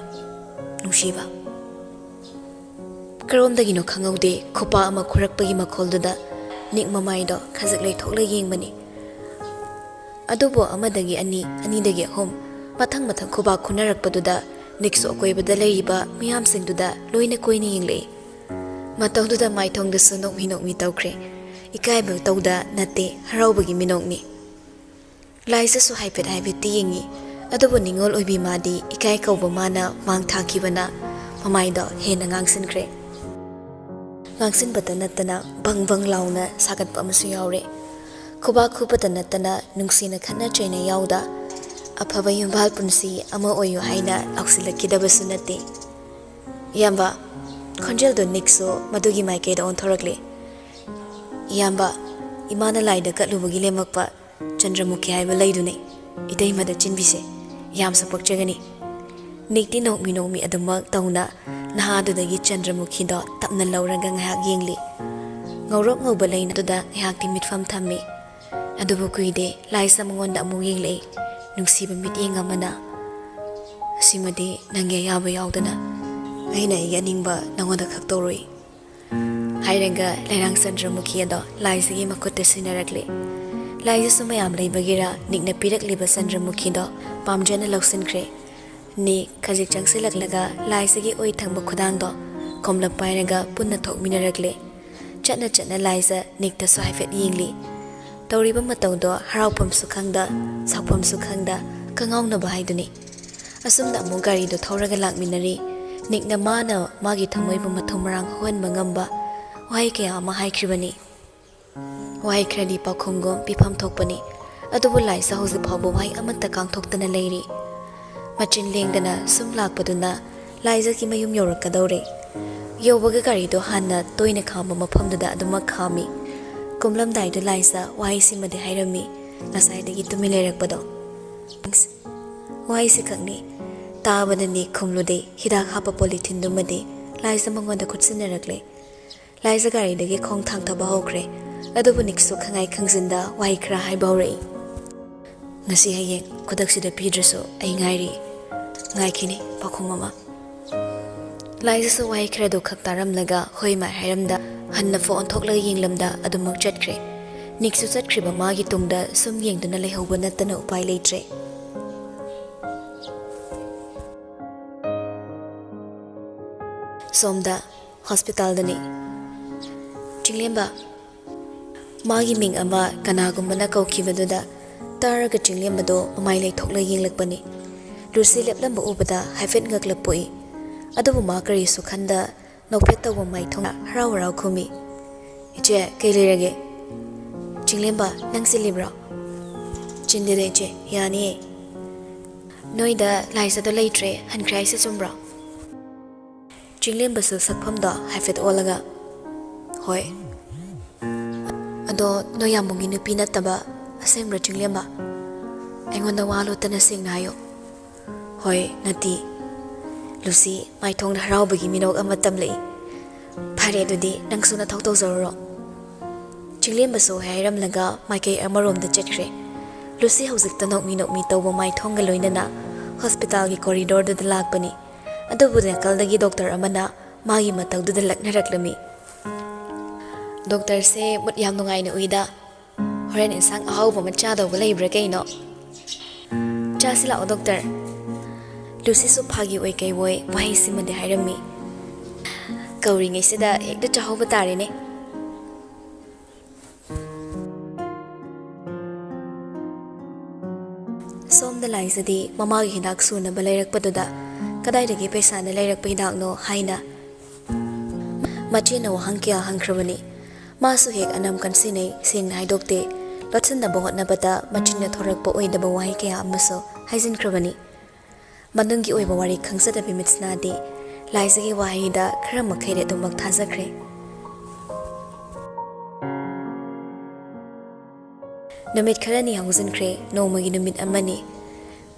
ꯅꯨꯡꯁꯤꯕ꯫ ꯀꯔꯣꯝꯗꯒꯤꯅꯣ ꯈꯪꯍꯧꯗꯦ, ꯈꯨꯄꯥꯛ ꯑꯃ ꯈꯨꯔꯛꯄꯒꯤ ꯃꯈꯣꯜꯗꯨꯗ ꯅꯤꯛ ꯃꯃꯥꯏꯗꯣ ꯈꯖꯤꯛ ꯂꯩꯊꯣꯛꯂ ꯌꯦꯡꯕꯅꯤ꯫ ꯑꯗꯨꯕꯨ ꯑꯃꯗꯒꯤ ꯑꯅꯤ, ꯑꯅꯤꯗꯒꯤ ꯑꯍꯨꯝ, ꯃꯊꯪ ꯃꯊꯪ ꯈꯨꯕꯥꯛ ꯈꯨꯅꯔꯛꯄꯗꯨꯗ ꯅꯤꯛꯁꯨ ꯑꯀꯣꯏꯕꯗ ꯂꯩꯔꯤꯕ ꯃꯤꯌꯥꯝꯁꯤꯡꯗꯨꯗ ꯂꯣꯏꯅ ꯀꯣꯏꯅ ꯌꯦꯡꯂꯛꯏ꯫ ꯃꯇꯧꯗꯨꯗ ꯃꯥꯏꯊꯣꯡꯗꯁꯨ ꯅꯣꯛꯃꯤ ꯅꯣꯛꯃꯤ ꯇꯧꯈ꯭ꯔꯦ꯫ ꯏꯀꯥꯏꯕ ꯇꯧꯗ ꯅꯠꯇꯦ, ꯍꯔꯥꯎꯕꯒꯤ ꯃꯤꯅꯣꯛꯅꯤ꯫ ꯂꯥꯏꯖꯁꯨ ꯍꯥꯏꯐꯦꯠ ꯍꯥꯏꯐꯦꯠꯇꯤ ꯌꯦꯡꯉꯤ, ꯑꯗꯨꯕꯨ ꯅꯤꯉꯣꯜ ꯑꯣꯏꯕꯤ ꯃꯥꯗꯤ ꯏꯀꯥꯏ ꯀꯧꯕ ꯃꯥꯅ ꯃꯥꯡ ꯊꯥꯈꯤꯕꯅ ꯃꯃꯥꯏꯗꯣ ꯍꯦꯟꯅ ꯉꯥꯡꯁꯤꯟꯈ꯭ꯔꯦ꯫ ꯉꯥꯡꯁꯤꯟꯕꯇ ꯅꯠꯇꯅ ꯕꯪ ꯕꯪ ꯂꯥꯎꯅ ꯁꯥꯒꯠꯄ ꯑꯃꯁꯨ ꯌꯥꯎꯔꯦ꯫ ꯈꯨꯕꯥꯛ ꯈꯨꯕꯇ ꯅꯠꯇꯅ ꯅꯨꯡꯁꯤꯅ ꯈꯠꯅ ꯆꯩꯅ ꯌꯥꯎꯗ ꯑꯐꯕ ꯌꯨꯝꯕꯥꯜ ꯄꯨꯟꯁꯤ ꯑꯃ ꯑꯣꯏꯌꯨ ꯍꯥꯏꯅ ꯂꯥꯎꯁꯤꯜꯂꯛꯈꯤꯗꯕꯁꯨ ꯅꯠꯇꯦ꯫ ꯏꯌꯥꯝꯕ, ꯈꯣꯟꯖꯦꯜꯗꯣ ꯅꯤꯛꯁꯨ ꯃꯗꯨꯒꯤ ꯃꯥꯏꯀꯩꯗ ꯑꯣꯟꯊꯣꯔꯛꯂꯦ꯫ ꯏꯌꯥꯝꯕ, ꯏꯃꯥꯅ ꯂꯥꯏꯗ ꯀꯠꯂꯨꯕꯒꯤ ꯂꯦꯝꯃꯛꯄ ꯆꯟꯗ꯭ꯔꯃꯨꯈꯤ ꯍꯥꯏꯕ ꯂꯩꯗꯨꯅꯤ, ꯏꯇꯩꯃꯗ ꯆꯤꯟꯕꯤꯁꯦ꯫ ꯌꯥꯝꯁꯨ ꯄꯛꯆꯒꯅꯤ꯫ ꯅꯤꯛꯇꯤ ꯅꯣꯛꯃꯤ ꯅꯣꯛꯃꯤ ꯑꯗꯨꯃꯛ ꯇꯧꯅ ꯅꯍꯥꯗꯨꯗꯒꯤ ꯆꯟꯗ꯭ꯔꯃꯨꯈꯤꯗꯣ ꯇꯞꯅ ꯂꯧꯔꯒ ꯉꯥꯏꯍꯥꯛ ꯌꯦꯡꯂꯤ꯫ ꯉꯧꯔꯣꯛ ꯉꯧꯕ ꯂꯩꯅꯥꯗꯨꯗ ꯉꯥꯏꯍꯥꯛꯇꯤ ꯃꯤꯠꯐꯝ ꯊꯝꯃꯤ꯫ ꯑꯗꯨꯕꯨ ꯀꯨꯏꯗꯦ, ꯂꯥꯏꯁ ꯃꯉꯣꯟꯗ ꯑꯃꯨꯛ ꯌꯦꯡꯂꯛꯏ, ꯅꯨꯡꯁꯤꯕ ꯃꯤꯠꯌꯦꯡ ꯑꯃꯅ꯫ "ꯑꯁꯤꯃꯗꯤ ꯅꯪꯒꯤ ꯑꯌꯥꯕ ꯌꯥꯎꯗꯅ ꯑꯩꯅ ꯑꯩꯒꯤ ꯑꯅꯤꯡꯕ ꯅꯉꯣꯟꯗ ꯈꯛ ꯇꯧꯔꯨꯏ" ꯍꯥꯏꯔꯒ ꯂꯩꯔꯥꯡ ꯆꯟꯗ꯭ꯔꯃꯨꯈꯤ ꯑꯗꯣ ꯂꯥꯏꯖꯒꯤ ꯃꯈꯨꯠꯇ ꯁꯤꯟꯅꯔꯛꯂꯦ꯫ ꯂꯥꯏꯖꯁꯨ ꯃꯌꯥꯝ ꯂꯩꯕꯒꯤꯔꯥ ꯅꯤꯛꯅ ꯄꯤꯔꯛꯂꯤꯕ ꯆꯟꯗ꯭ꯔꯃꯨꯈꯤꯗꯣ ꯄꯥꯝꯖꯅ ꯂꯧꯁꯤꯟꯈ꯭ꯔꯦ꯫ ꯅꯤꯛ ꯈꯖꯤꯛ ꯆꯪꯁꯤꯜꯂꯛꯂꯒ ꯂꯥꯏꯖꯒꯤ ꯑꯣꯏ ꯊꯪꯕ ꯈꯨꯗꯥꯡꯗꯣ ꯈꯣꯝꯂꯞ ꯄꯥꯏꯔꯒ ꯄꯨꯟꯅ ꯊꯣꯛꯃꯤꯟꯅꯔꯛꯂꯦ꯫ ꯆꯠꯅ ꯆꯠꯅ ꯂꯥꯏꯖ ꯅꯤꯛꯇꯁꯨ ꯍꯥꯏꯐꯦꯠ ꯌꯦꯡꯂꯤ꯫ ꯇꯧꯔꯤꯕ ꯃꯇꯧꯗꯣ ꯍꯔꯥꯎꯐꯝꯁꯨ ꯈꯪꯗ, ꯁꯥꯎꯐꯝꯁꯨ ꯈꯪꯗ, ꯀꯉꯥꯎꯅꯕ ꯍꯥꯏꯗꯨꯅꯤ꯫ ꯑꯁꯨꯝꯅ ꯑꯃꯨꯛ ꯒꯥꯔꯤꯗꯨ ꯊꯧꯔꯒ ꯂꯥꯛꯃꯤꯟꯅꯔꯤ꯫ ꯅꯤꯛꯅ ꯃꯥꯅ ꯃꯥꯒꯤ ꯊꯃꯣꯏꯕꯨ ꯃꯊꯨꯝ ꯃꯔꯥꯡ ꯍꯧꯍꯟꯕ ꯉꯝꯕ ꯋꯥꯍꯩ ꯀꯌꯥ ꯑꯃ ꯍꯥꯏꯈ꯭ꯔꯤꯕꯅꯤ꯫ ꯋꯥꯍꯩ ꯈꯔꯗꯤ ꯄꯥꯎꯈꯨꯝꯒꯨꯝ ꯄꯤꯐꯝ ꯊꯣꯛꯄꯅꯤ, ꯑꯗꯨꯕꯨ ꯂꯥꯏꯖ ꯍꯧꯖꯤꯛ ꯐꯥꯎꯕ ꯋꯥꯍꯩ ꯑꯃꯠꯇ ꯀꯥꯡꯊꯣꯛꯇꯅ ꯂꯩꯔꯤ꯫ ꯃꯆꯤꯟ ꯂꯦꯡꯗꯅ ꯁꯨꯝ ꯂꯥꯛꯄꯗꯨꯅ ꯂꯥꯏꯖꯒꯤ ꯃꯌꯨꯝ ꯌꯧꯔꯛꯀꯗꯧꯔꯦ꯫ ꯌꯧꯕꯒ ꯒꯥꯔꯤꯗꯣ ꯍꯥꯟꯅ ꯇꯣꯏꯅ ꯈꯥꯝꯕ ꯃꯐꯝꯗꯨꯗ ꯑꯗꯨꯃꯛ ꯈꯥꯝꯃꯤ꯫ ꯀꯨꯝꯂꯝꯗꯥꯏꯗ ꯂꯥꯏꯖ ꯋꯥꯍꯩꯁꯤꯃꯗꯤ ꯍꯥꯏꯔꯝꯃꯤ, ꯉꯁꯥꯏꯗꯒꯤ ꯇꯨꯃꯤꯟ ꯂꯩꯔꯛꯄꯗꯣ꯫ ꯋꯥꯍꯩꯁꯤ ꯈꯛꯅꯤ꯫ ꯇꯥꯕꯗ ꯅꯤꯛ ꯈꯨꯝꯂꯨꯗꯦ꯫ ꯍꯤꯗꯥꯛ ꯍꯥꯞꯄ ꯄꯣꯂꯤꯊꯤꯟꯗꯨꯃꯗꯤ ꯂꯥꯏꯖ ꯃꯉꯣꯟꯗ ꯈꯨꯠꯁꯤꯟꯅꯔꯛꯂꯦ꯫ ꯂꯥꯏꯖ ꯒꯥꯔꯤꯗꯒꯤ ꯈꯣꯡ ꯊꯥꯡꯊꯕ ꯍꯧꯈ꯭ꯔꯦ꯫ ꯑꯗꯨꯕꯨ ꯅꯤꯛꯁꯨ ꯈꯪꯉꯥꯏ ꯈꯪꯖꯤꯟꯗ ꯋꯥꯍꯩ ꯈꯔ ꯍꯥꯏꯕ ꯍꯧꯔꯛꯏ꯫ "ꯉꯁꯤ ꯍꯌꯦꯡ ꯈꯨꯗꯛꯁꯤꯗ ꯄꯤꯗ꯭ꯔꯁꯨ ꯑꯩ ꯉꯥꯏꯔꯤ꯫ ꯉꯥꯏꯈꯤꯅꯤ ꯄꯥꯎꯈꯨꯝ ꯑꯃ"꯫ ꯂꯥꯏꯖꯁꯨ ꯋꯥꯍꯩ ꯈꯔꯗꯨ ꯈꯛ ꯇꯥꯔꯝꯂꯒ ꯍꯣꯏ ꯃꯥꯏ ꯍꯥꯏꯔꯝꯗ, ꯍꯟꯅ ꯐꯣꯟ ꯑꯣꯟꯊꯣꯛꯂꯒ ꯌꯦꯡꯂꯝꯗ ꯑꯗꯨꯃꯛ ꯆꯠꯈ꯭ꯔꯦ꯫ ꯅꯤꯛꯁꯨ ꯆꯠꯈ꯭ꯔꯤꯕ ꯃꯥꯒꯤ ꯇꯨꯡꯗ ꯁꯨꯝ ꯌꯦꯡꯗꯨꯅ ꯂꯩꯍꯧꯕ ꯅꯠꯇꯅ ꯎꯄꯥꯏ ꯂꯩꯇ꯭ꯔꯦ꯫ ꯁꯣꯝꯗ ꯍꯣꯁꯄꯤꯇꯥꯜꯗꯅꯤ꯫ ꯆꯤꯡꯂꯦꯝꯕ, ꯃꯥꯒꯤ ꯃꯤꯡ ꯑꯃ ꯀꯅꯥꯒꯨꯝꯕꯅ ꯀꯧꯈꯤꯕꯗꯨꯗ ꯇꯥꯔꯒ ꯆꯤꯡꯂꯦꯝꯕꯗꯣ ꯃꯃꯥꯏ ꯂꯩꯊꯣꯛꯂ ꯌꯦꯡꯂꯛꯄꯅꯤ꯫ ꯂꯨꯁꯤ ꯂꯦꯞꯂꯝꯕ ꯎꯕꯗ ꯍꯥꯏꯐꯦꯠ ꯉꯛꯂꯞ ꯄꯣꯛꯏ꯫ ꯑꯗꯨꯕꯨ ꯃꯥ ꯀꯔꯤꯁꯨ ꯈꯟꯗ ꯅꯣꯛꯐꯦꯠ ꯇꯧꯕ ꯃꯥꯏꯊꯣꯡꯅ ꯍꯔꯥꯎ ꯍꯔꯥꯎ ꯈꯨꯝꯃꯤ꯫ "ꯏꯆꯦ, ꯀꯩ ꯂꯩꯔꯒꯦ?" "ꯆꯤꯡꯂꯦꯝꯕ, ꯅꯪ ꯆꯤꯜꯂꯤꯕ꯭ꯔꯣ?" "ꯆꯤꯟꯗꯦꯗ ꯏꯆꯦ, ꯌꯥꯅꯤꯌꯦ꯫ ꯅꯣꯏꯗ ꯂꯥꯏꯖꯗꯣ ꯂꯩꯇ꯭ꯔꯦ, ꯍꯟꯈ꯭ꯔꯦ ꯍꯥꯏꯁꯦ ꯆꯨꯝꯕ꯭ꯔꯣ?" ꯆꯤꯡꯂꯦꯝꯕꯁꯨ ꯁꯛꯐꯝꯗꯣ ꯍꯥꯏꯐꯦꯠ ꯑꯣꯜꯂꯒ, "ꯍꯣꯏ꯫ ꯑꯗꯣ ꯅꯣꯏ ꯌꯥꯝꯕꯨꯡꯒꯤ ꯅꯨꯄꯤ ꯅꯠꯇꯕ ꯑꯁꯦꯡꯕ꯭ꯔꯥ ꯆꯤꯡꯂꯦꯝꯕ? ꯑꯩꯉꯣꯟꯗ ꯋꯥ ꯂꯣꯠꯇꯅ ꯁꯦꯡꯅ ꯍꯥꯏꯌꯣ꯫" "ꯍꯣꯏ, ꯅꯠꯇꯤ꯫" ꯂꯨꯁꯤ ꯃꯥꯏꯊꯣꯡꯗ ꯍꯔꯥꯎꯕꯒꯤ ꯃꯤꯅꯣꯛ ꯑꯃ ꯇꯝꯂꯛꯏ꯫ "ꯐꯔꯦ, ꯑꯗꯨꯗꯤ ꯅꯪꯁꯨ ꯅꯊꯧ ꯇꯧꯖꯔꯨꯔꯣ꯫" ꯆꯤꯡꯂꯦꯝꯕꯁꯨ ꯍꯥꯏꯔꯝꯂꯒ ꯃꯥꯏꯀꯩ ꯑꯃꯔꯣꯝꯗ ꯆꯠꯈ꯭ꯔꯦ꯫ ꯂꯨꯁꯤ ꯍꯧꯖꯤꯛꯇ ꯅꯣꯛꯃꯤ ꯅꯣꯛꯃꯤ ꯇꯧꯕ ꯃꯥꯏꯊꯣꯡꯒ ꯂꯣꯏꯅꯅ ꯍꯣꯁꯄꯤꯇꯥꯜꯒꯤ ꯀꯣꯔꯤꯗꯣꯔꯗꯨꯗ ꯂꯥꯛꯄꯅꯤ꯫ ꯑꯗꯨꯕꯨ ꯅꯥꯀꯜꯗꯒꯤ ꯗꯣꯛꯇꯔ ꯑꯃꯅ ꯃꯥꯒꯤ ꯃꯇꯧꯗꯨꯗ ꯂꯛꯅꯔꯛꯂꯝꯃꯤ꯫ "ꯗꯣꯛꯇꯔꯁꯦ ꯃꯨꯠ ꯌꯥꯝ ꯅꯨꯡꯉꯥꯏꯅ ꯎꯏꯗ꯫ ꯍꯣꯔꯦꯟ ꯏꯟꯁꯥꯡ ꯑꯍꯥꯎꯕ ꯑꯃ ꯆꯥꯗꯧꯕ ꯂꯩꯕ꯭ꯔꯥ ꯀꯩꯅꯣ?" "ꯆꯥꯁꯤ ꯂꯥꯛꯑꯣ ꯗꯣꯛꯇꯔ꯫" ꯂꯨꯁꯤꯁꯨ ꯐꯥꯒꯤ ꯑꯣꯏ ꯀꯩ ꯑꯣꯏ ꯋꯥꯍꯩꯁꯤꯃꯗꯤ ꯍꯥꯏꯔꯝꯃꯤ꯫ "ꯀꯧꯔꯤꯉꯩꯁꯤꯗ ꯍꯦꯛꯇ ꯆꯥꯍꯧꯕ ꯇꯥꯔꯦꯅꯦ꯫" ꯁꯣꯝꯗ ꯂꯥꯏꯖꯗꯤ ꯃꯃꯥꯒꯤ ꯍꯤꯗꯥꯛ ꯁꯨꯅꯕ ꯂꯩꯔꯛꯄꯗꯨꯗ ꯀꯗꯥꯏꯗꯒꯤ ꯄꯩꯁꯥꯅ ꯂꯩꯔꯛꯄ ꯍꯤꯗꯥꯛꯅꯣ ꯍꯥꯏꯅ ꯃꯆꯦꯅ ꯋꯥꯍꯪ ꯀꯌꯥ ꯍꯪꯈ꯭ꯔꯕꯅꯤ꯫ ꯃꯥꯁꯨ ꯍꯦꯛ ꯑꯅꯝ ꯀꯟꯁꯤꯟꯅꯩ, ꯁꯦꯡꯅ ꯍꯥꯏꯗꯣꯛꯇꯦ꯫ ꯂꯣꯠꯁꯤꯟꯅꯕ ꯍꯣꯠꯅꯕꯗ ꯃꯆꯤꯟꯅ ꯊꯣꯔꯛꯄ ꯑꯣꯏꯗꯕ ꯋꯥꯍꯩ ꯀꯌꯥ ꯑꯃꯁꯨ ꯍꯥꯏꯖꯤꯟꯈ꯭ꯔꯕꯅꯤ꯫ ꯃꯅꯨꯡꯒꯤ ꯑꯣꯏꯕ ꯋꯥꯔꯤ ꯈꯪꯖꯗꯕꯤ ꯃꯤꯠꯁꯅꯥꯗꯤ ꯂꯥꯏꯖꯒꯤ ꯋꯥꯍꯩꯗ ꯈꯔ ꯃꯈꯩꯗꯤ ꯑꯗꯨꯃꯛ ꯊꯥꯖꯈ꯭ꯔꯦ꯫ ꯅꯨꯃꯤꯠ ꯈꯔꯅꯤ ꯍꯧꯖꯤꯟꯈ꯭ꯔꯦ, ꯅꯣꯡꯃꯒꯤ ꯅꯨꯃꯤꯠ ꯑꯃꯅꯤ꯫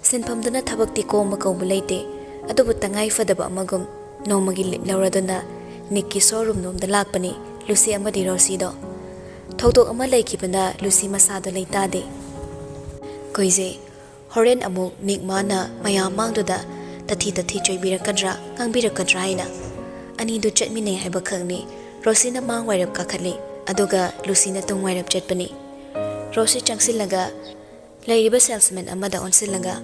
ꯁꯤꯟꯐꯝꯗꯨꯅ ꯊꯕꯛꯇꯤ ꯀꯣꯝꯕ ꯀꯧꯕ ꯂꯩꯇꯦ, ꯑꯗꯨꯕꯨ ꯇꯉꯥꯏ ꯐꯗꯕ ꯑꯃꯒꯨꯝ ꯅꯣꯡꯃꯒꯤ ꯂꯤꯞ ꯂꯧꯔꯗꯨꯅ ꯅꯤꯛꯀꯤ ꯁꯣꯔꯨꯝ ꯂꯣꯝꯗ ꯂꯥꯛꯄꯅꯤ ꯂꯨꯁꯤ ꯑꯃꯗꯤ ꯔꯣꯁꯤꯗꯣ꯫ ꯊꯧꯗꯣꯛ ꯑꯃ ꯂꯩꯈꯤꯕꯅ ꯂꯨꯁꯤ ꯃꯁꯥꯗꯣ ꯂꯩꯇꯥꯗꯦ꯫ ꯀꯨꯏꯖꯩ꯫ ꯍꯣꯔꯦꯟ ꯑꯃꯨꯛ ꯅꯤꯛ ꯃꯥꯅ ꯃꯌꯥꯝ ꯃꯥꯡꯗꯨꯗ ꯇꯊꯤ ꯇꯊꯤ ꯆꯩꯕꯤꯔꯛꯀꯗ꯭ꯔꯥ, ꯉꯥꯡꯕꯤꯔꯛꯀꯗ꯭ꯔꯥ ꯍꯥꯏꯅ꯫ ꯑꯅꯤꯗꯨ ꯆꯠꯃꯤꯟꯅꯩ ꯍꯥꯏꯕ ꯈꯛꯅꯤ꯫ ꯔꯣꯁꯤꯅ ꯃꯥꯡ ꯋꯥꯏꯔꯞ ꯀꯥꯈꯠꯂꯤ, ꯑꯗꯨꯒ ꯂꯨꯁꯤꯅ ꯇꯨꯡ ꯋꯥꯏꯔꯞ ꯆꯠꯄꯅꯤ꯫ ꯔꯣꯁꯤ ꯆꯪꯁꯤꯜꯂꯒ ꯂꯩꯔꯤꯕ ꯁꯦꯜꯁꯃꯦꯟ ꯑꯃꯗ ꯑꯣꯟꯁꯤꯜꯂꯒ,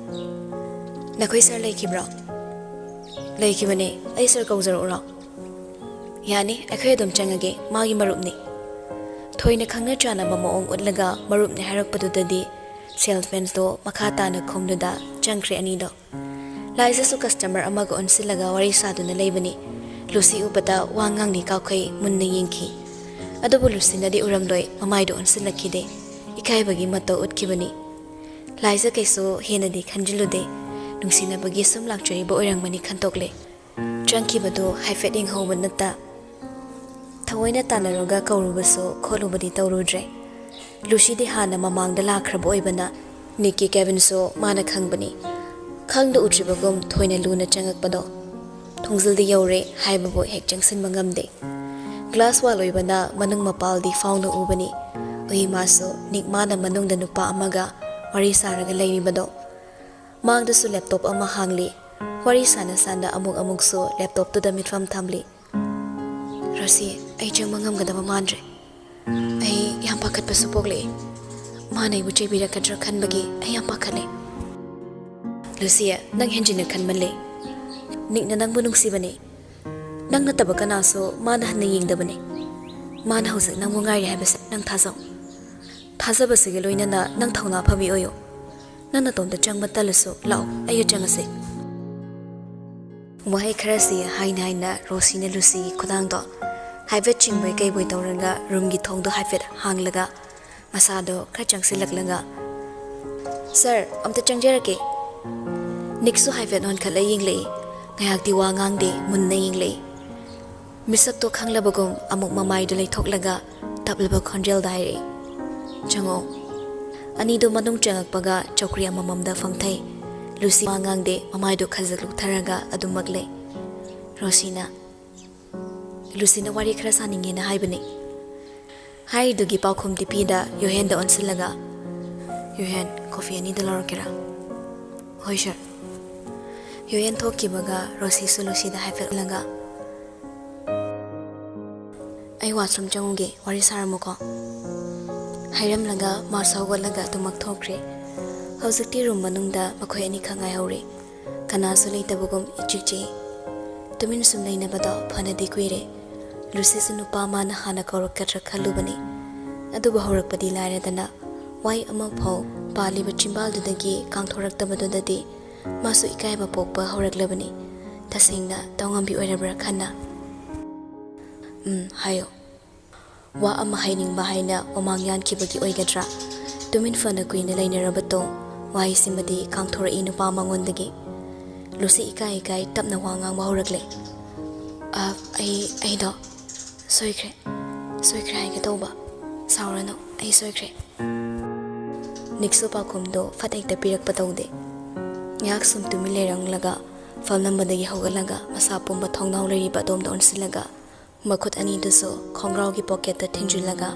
"ꯅꯈꯣꯏ ꯁꯥꯔ ꯂꯩꯈꯤꯕ꯭ꯔꯣ?" "ꯂꯩꯈꯤꯕꯅꯦ꯫ ꯑꯩ ꯁꯥꯔ ꯀꯧꯖꯔꯛꯎꯔꯣ?" "ꯌꯥꯅꯤ, ꯑꯩꯈꯣꯏ ꯑꯗꯨꯝ ꯆꯪꯉꯒꯦ, ꯃꯥꯒꯤ ꯃꯔꯨꯞꯅꯤ꯫" ꯊꯣꯏꯅ ꯈꯪꯅ ꯆꯥꯟꯅꯕ ꯃꯑꯣꯡ ꯎꯠꯂꯒ ꯃꯔꯨꯞꯅꯤ ꯍꯥꯏꯔꯛꯄꯗꯨꯗꯗꯤ ꯁꯦꯜꯁꯃꯦꯟꯗꯣ ꯃꯈꯥ ꯇꯥꯅ ꯈꯨꯝꯗꯨꯗ ꯆꯪꯈ꯭ꯔꯦ ꯑꯅꯤꯗꯣ꯫ ꯂꯥꯏꯖꯁꯨ ꯀꯁꯇꯃꯔ ꯑꯃꯒ ꯑꯣꯟꯁꯤꯜꯂꯒ ꯋꯥꯔꯤ ꯁꯥꯗꯨꯅ ꯂꯩꯕꯅꯤ꯫ ꯂꯨꯁꯤ ꯎꯕꯗ ꯋꯥ ꯉꯥꯡꯅꯤ ꯀꯥꯎꯈꯩ ꯃꯨꯟꯅ ꯌꯦꯡꯈꯤ꯫ ꯑꯗꯨꯕꯨ ꯂꯨꯁꯤꯅꯗꯤ ꯎꯔꯝꯂꯣꯏ, ꯃꯃꯥꯏꯗꯨ ꯑꯣꯟꯁꯤꯜꯂꯛꯈꯤꯗꯦ꯫ ꯏꯀꯥꯏꯕꯒꯤ ꯃꯇꯧ ꯎꯠꯈꯤꯕꯅꯤ꯫ ꯂꯥꯏꯖ ꯀꯩꯁꯨ ꯍꯦꯟꯅꯗꯤ ꯈꯟꯖꯤꯜꯂꯨꯗꯦ꯫ ꯅꯨꯡꯁꯤꯅꯕꯒꯤ ꯁꯨꯝ ꯂꯥꯛꯆꯔꯤꯕ ꯑꯣꯏꯔꯝꯒꯅꯤ ꯈꯟꯇꯣꯛꯂꯦ꯫ ꯆꯪꯈꯤꯕꯗꯨ ꯍꯥꯏꯐꯦꯠ ꯌꯦꯡꯍꯧꯕ ꯅꯠꯇ ꯊꯑꯣꯏꯅ ꯇꯥꯟꯅꯔꯒ ꯀꯧꯔꯨꯕꯁꯨ ꯈꯣꯠꯂꯨꯕꯗꯤ ꯇꯧꯔꯨꯗ꯭ꯔꯦ꯫ ꯂꯨꯁꯤꯗꯤ ꯍꯥꯟꯅ ꯃꯃꯥꯡꯗ ꯂꯥꯛꯈ꯭ꯔꯕ ꯑꯣꯏꯕꯅ ꯅꯤꯛꯀꯤ ꯀꯦꯕꯤꯟꯁꯨ ꯃꯥꯅ ꯈꯪꯕꯅꯤ꯫ ꯈꯪꯗ ꯎꯗ꯭ꯔꯤꯕꯒꯨꯝ ꯊꯣꯏꯅ ꯂꯨꯅ ꯆꯪꯉꯛꯄꯗꯣ꯫ ꯊꯣꯡꯖꯤꯜꯗꯤ ꯌꯧꯔꯦ ꯍꯥꯏꯕꯕꯨ ꯍꯦꯛ ꯆꯪꯁꯤꯟꯕ ꯉꯝꯗꯦ꯫ ꯒ꯭ꯂꯥꯁ ꯋꯥꯜ ꯑꯣꯏꯕꯅ ꯃꯅꯨꯡ ꯃꯄꯥꯜꯗꯤ ꯐꯥꯎꯅ ꯎꯕꯅꯤ꯫ ꯎꯍꯤꯃꯥꯁꯨ ꯅꯤꯛ ꯃꯥꯅ ꯃꯅꯨꯡꯗ ꯅꯨꯄꯥ ꯑꯃꯒ ꯋꯥꯔꯤ ꯁꯥꯔꯒ ꯂꯩꯔꯤꯕꯗꯣ꯫ ꯃꯥꯡꯗꯁꯨ ꯂꯦꯞꯇꯣꯞ ꯑꯃ ꯍꯥꯡꯂꯤ꯫ ꯋꯥꯔꯤ ꯁꯥꯅ ꯁꯥꯅ ꯑꯃꯨꯛ ꯑꯃꯨꯛꯁꯨ ꯂꯦꯞꯇꯣꯞꯇꯨꯗ ꯃꯤꯠꯐꯝ ꯊꯝꯂꯤ꯫ "ꯔꯣꯁꯤ, ꯑꯩ ꯆꯪꯕ ꯉꯝꯒꯗꯕ ꯃꯥꯟꯗ꯭ꯔꯦ꯫ ꯑꯩ ꯌꯥꯝ ꯄꯥꯈꯠꯄꯁꯨ ꯄꯣꯛꯂꯛꯏ꯫ ꯃꯥꯅ ꯑꯩꯕꯨ ꯆꯩꯕꯤꯔꯛꯀꯗ꯭ꯔꯥ ꯈꯟꯕꯒꯤ ꯑꯩ ꯌꯥꯝ ꯄꯥꯈꯠꯂꯦ꯫" "ꯂꯨꯁꯤ, ꯅꯪ ꯍꯦꯟꯖꯤꯟꯅ ꯈꯟꯃꯜꯂꯦ꯫ ꯅꯤꯛꯅ ꯅꯪꯕꯨ ꯅꯨꯡꯁꯤꯕꯅꯤ꯫ ꯅꯪ ꯅꯠꯇꯕ ꯀꯅꯥꯁꯨ ꯃꯥꯅ ꯍꯟꯅ ꯌꯦꯡꯗꯕꯅꯤ꯫ ꯃꯥꯅ ꯍꯧꯖꯤꯛ ꯅꯪꯕꯨ ꯉꯥꯏꯔꯤ ꯍꯥꯏꯕꯁꯦ ꯅꯪ ꯊꯥꯖꯧ꯫ ꯊꯥꯖꯕꯁꯤꯒ ꯂꯣꯏꯅꯅ ꯅꯪ ꯊꯧꯅꯥ ꯐꯕꯤ ꯑꯣꯏꯌꯨ꯫ ꯅꯪ ꯅꯇꯣꯝꯇ ꯆꯪꯕ ꯇꯜꯂꯁꯨ ꯂꯥꯛꯑꯣ, ꯑꯩꯒ ꯆꯪꯉꯁꯤ꯫" ꯋꯥꯍꯩ ꯈꯔꯁꯤ ꯍꯥꯏꯅ ꯍꯥꯏꯅ ꯔꯣꯁꯤꯅ ꯂꯨꯁꯤꯒꯤ ꯈꯨꯗꯥꯡꯗꯣ ꯍꯥꯏꯐꯦꯠ ꯆꯤꯡꯕꯣꯏ ꯀꯩꯕꯣꯏ ꯇꯧꯔꯒ ꯔꯨꯝꯒꯤ ꯊꯣꯡꯗꯣ ꯍꯥꯏꯐꯦꯠ ꯍꯥꯡꯂꯒ ꯃꯁꯥꯗꯣ ꯈꯔ ꯆꯪꯁꯤꯜꯂꯛꯂꯒ, "ꯁꯥꯔ, ꯑꯝꯇ ꯆꯪꯖꯔꯛꯀꯦ꯫" ꯅꯤꯛꯁꯨ ꯍꯥꯏꯐꯦꯠ ꯑꯣꯟꯈꯠꯂ ꯌꯦꯡꯂꯛꯏ꯫ ꯉꯥꯏꯍꯥꯛꯇꯤ ꯋꯥ ꯉꯥꯡꯗꯦ, ꯃꯨꯟꯅ ꯌꯦꯡꯂꯛꯏ꯫ ꯃꯤꯁꯛꯇꯣ ꯈꯪꯂꯕꯒꯨꯝ ꯑꯃꯨꯛ ꯃꯃꯥꯏꯗꯨ ꯂꯩꯊꯣꯛꯂꯒ ꯇꯞꯂꯕ ꯈꯣꯟꯖꯦꯜꯗ ꯍꯥꯏꯔꯛꯏ, "ꯆꯪꯉꯛꯑꯣ꯫" ꯑꯅꯤꯗꯨ ꯃꯅꯨꯡ ꯆꯪꯉꯛꯄꯒ ꯆꯧꯀ꯭ꯔꯤ ꯑꯃꯃꯝꯗ ꯐꯝꯊꯩ꯫ ꯂꯨꯁꯤ ꯋꯥ ꯉꯥꯡꯗꯦ, ꯃꯃꯥꯏꯗꯨ ꯈꯖꯤꯛ ꯂꯨꯞꯊꯔꯒ ꯑꯗꯨꯃꯛ ꯂꯩ꯫ ꯔꯣꯁꯤꯅ, "ꯂꯨꯁꯤꯅ ꯋꯥꯔꯤ ꯈꯔ ꯁꯥꯅꯤꯡꯉꯦꯅ ꯍꯥꯏꯕꯅꯤ꯫" ꯍꯥꯏꯔꯤꯗꯨꯒꯤ ꯄꯥꯎꯈꯨꯝꯗꯤ ꯄꯤꯗ ꯌꯨꯍꯦꯟꯗ ꯑꯣꯟꯁꯤꯜꯂꯒ, "ꯌꯨꯍꯦꯟ, ꯀꯣꯐꯤ ꯑꯅꯤꯗ ꯂꯧꯔꯛꯀꯦꯔꯥ?" "ꯍꯣꯏ ꯁꯥꯔ꯫" ꯌꯨꯌꯦꯟ ꯊꯣꯛꯈꯤꯕꯒ ꯔꯣꯁꯤꯁꯨ ꯂꯨꯁꯤꯗ ꯍꯥꯏꯐꯦꯠ ꯎꯠꯂꯒ, "ꯑꯩ ꯋꯥꯁꯔꯨꯝ ꯆꯪꯉꯨꯒꯦ, ꯋꯥꯔꯤ ꯁꯥꯔꯝꯃꯨꯀꯣ," ꯍꯥꯏꯔꯝꯂꯒ ꯃꯥꯁꯨ ꯍꯧꯒꯠꯂꯒ ꯑꯗꯨꯃꯛ ꯊꯣꯛꯈ꯭ꯔꯦ꯫ ꯍꯧꯖꯤꯛꯇꯤ ꯔꯨꯝ ꯃꯅꯨꯡꯗ ꯃꯈꯣꯏ ꯑꯅꯤꯈꯛ ꯉꯥꯏꯍꯧꯔꯦ꯫ ꯀꯅꯥꯁꯨ ꯂꯩꯇꯕꯒꯨꯝ ꯏꯆꯤꯛ ꯆꯤꯛꯏ꯫ ꯇꯨꯃꯤꯟ ꯁꯨꯝ ꯂꯩꯅꯕꯗꯣ ꯐꯅꯗꯤ ꯀꯨꯏꯔꯦ꯫ ꯂꯨꯁꯤꯁꯨ ꯅꯨꯄꯥ ꯃꯥꯅ ꯍꯥꯟꯅ ꯀꯧꯔꯛꯀꯗ꯭ꯔꯥ ꯈꯜꯂꯨꯕꯅꯤ꯫ ꯑꯗꯨꯕꯨ ꯍꯧꯔꯛꯄꯗꯤ ꯂꯥꯏꯔꯗꯅ, ꯋꯥꯍꯩ ꯑꯃꯐꯥꯎ ꯄꯥꯜꯂꯤꯕ ꯆꯤꯝꯕꯥꯜꯗꯨꯗꯒꯤ ꯀꯥꯡꯊꯣꯔꯛꯇꯕꯗꯨꯗꯗꯤ ꯃꯥꯁꯨ ꯏꯀꯥꯏꯕ ꯄꯣꯛꯄ ꯍꯧꯔꯛꯂꯕꯅꯤ꯫ ꯇꯁꯦꯡꯅ ꯇꯧꯉꯝꯕꯤ ꯑꯣꯏꯔꯕ꯭ꯔꯥ ꯈꯟꯅ, "ꯎꯝ, ꯍꯥꯏꯌꯣ꯫ ꯋꯥ ꯑꯃ ꯍꯥꯏꯅꯤꯡꯕ ꯍꯥꯏꯅ ꯃꯃꯥꯡ ꯌꯥꯟꯈꯤꯕꯒꯤ ꯑꯣꯏꯒꯗ꯭ꯔꯥ?" ꯇꯨꯃꯤꯟ ꯐꯅ ꯀꯨꯏꯅ ꯂꯩꯅꯔꯕ ꯇꯣꯡ ꯋꯥꯍꯩꯁꯤꯃꯗꯤ ꯀꯥꯡꯊꯣꯔꯛꯏ ꯅꯨꯄꯥ ꯃꯉꯣꯟꯗꯒꯤ꯫ ꯂꯨꯁꯤ ꯏꯀꯥꯏ ꯏꯀꯥꯏ ꯇꯞꯅ ꯋꯥ ꯉꯥꯡꯕ ꯍꯧꯔꯛꯂꯦ꯫ "ꯑ, ꯑꯩ, ꯑꯩꯗꯣ ꯁꯣꯏꯈ꯭ꯔꯦ꯫ ꯁꯣꯏꯈ꯭ꯔꯦ ꯍꯥꯏꯒꯦ ꯇꯧꯕ꯫ ꯁꯥꯎꯔꯅꯨ, ꯑꯩ ꯁꯣꯏꯈ꯭ꯔꯦ꯫" ꯅꯤꯛꯁꯨ ꯄꯥꯎꯈꯨꯝꯗꯣ ꯐꯠ ꯍꯦꯛꯇ ꯄꯤꯔꯛꯄ ꯇꯧꯗꯦ꯫ ꯉꯥꯏꯍꯥꯛ ꯁꯨꯝ ꯇꯨꯃꯤꯟ ꯂꯩꯔꯝꯂꯒ, ꯐꯝꯂꯝꯕꯗꯒꯤ ꯍꯧꯒꯠꯂꯒ ꯃꯁꯥ ꯄꯨꯝꯕ ꯊꯣꯡꯅꯥꯎ ꯂꯩꯔꯤꯕ ꯑꯗꯣꯝꯗ ꯑꯣꯟꯁꯤꯜꯂꯒ, ꯃꯈꯨꯠ ꯑꯅꯤꯗꯨꯁꯨ ꯈꯣꯡꯒ꯭ꯔꯥꯎꯒꯤ ꯄꯣꯀꯦꯠꯇ ꯊꯤꯟꯖꯤꯜꯂꯒ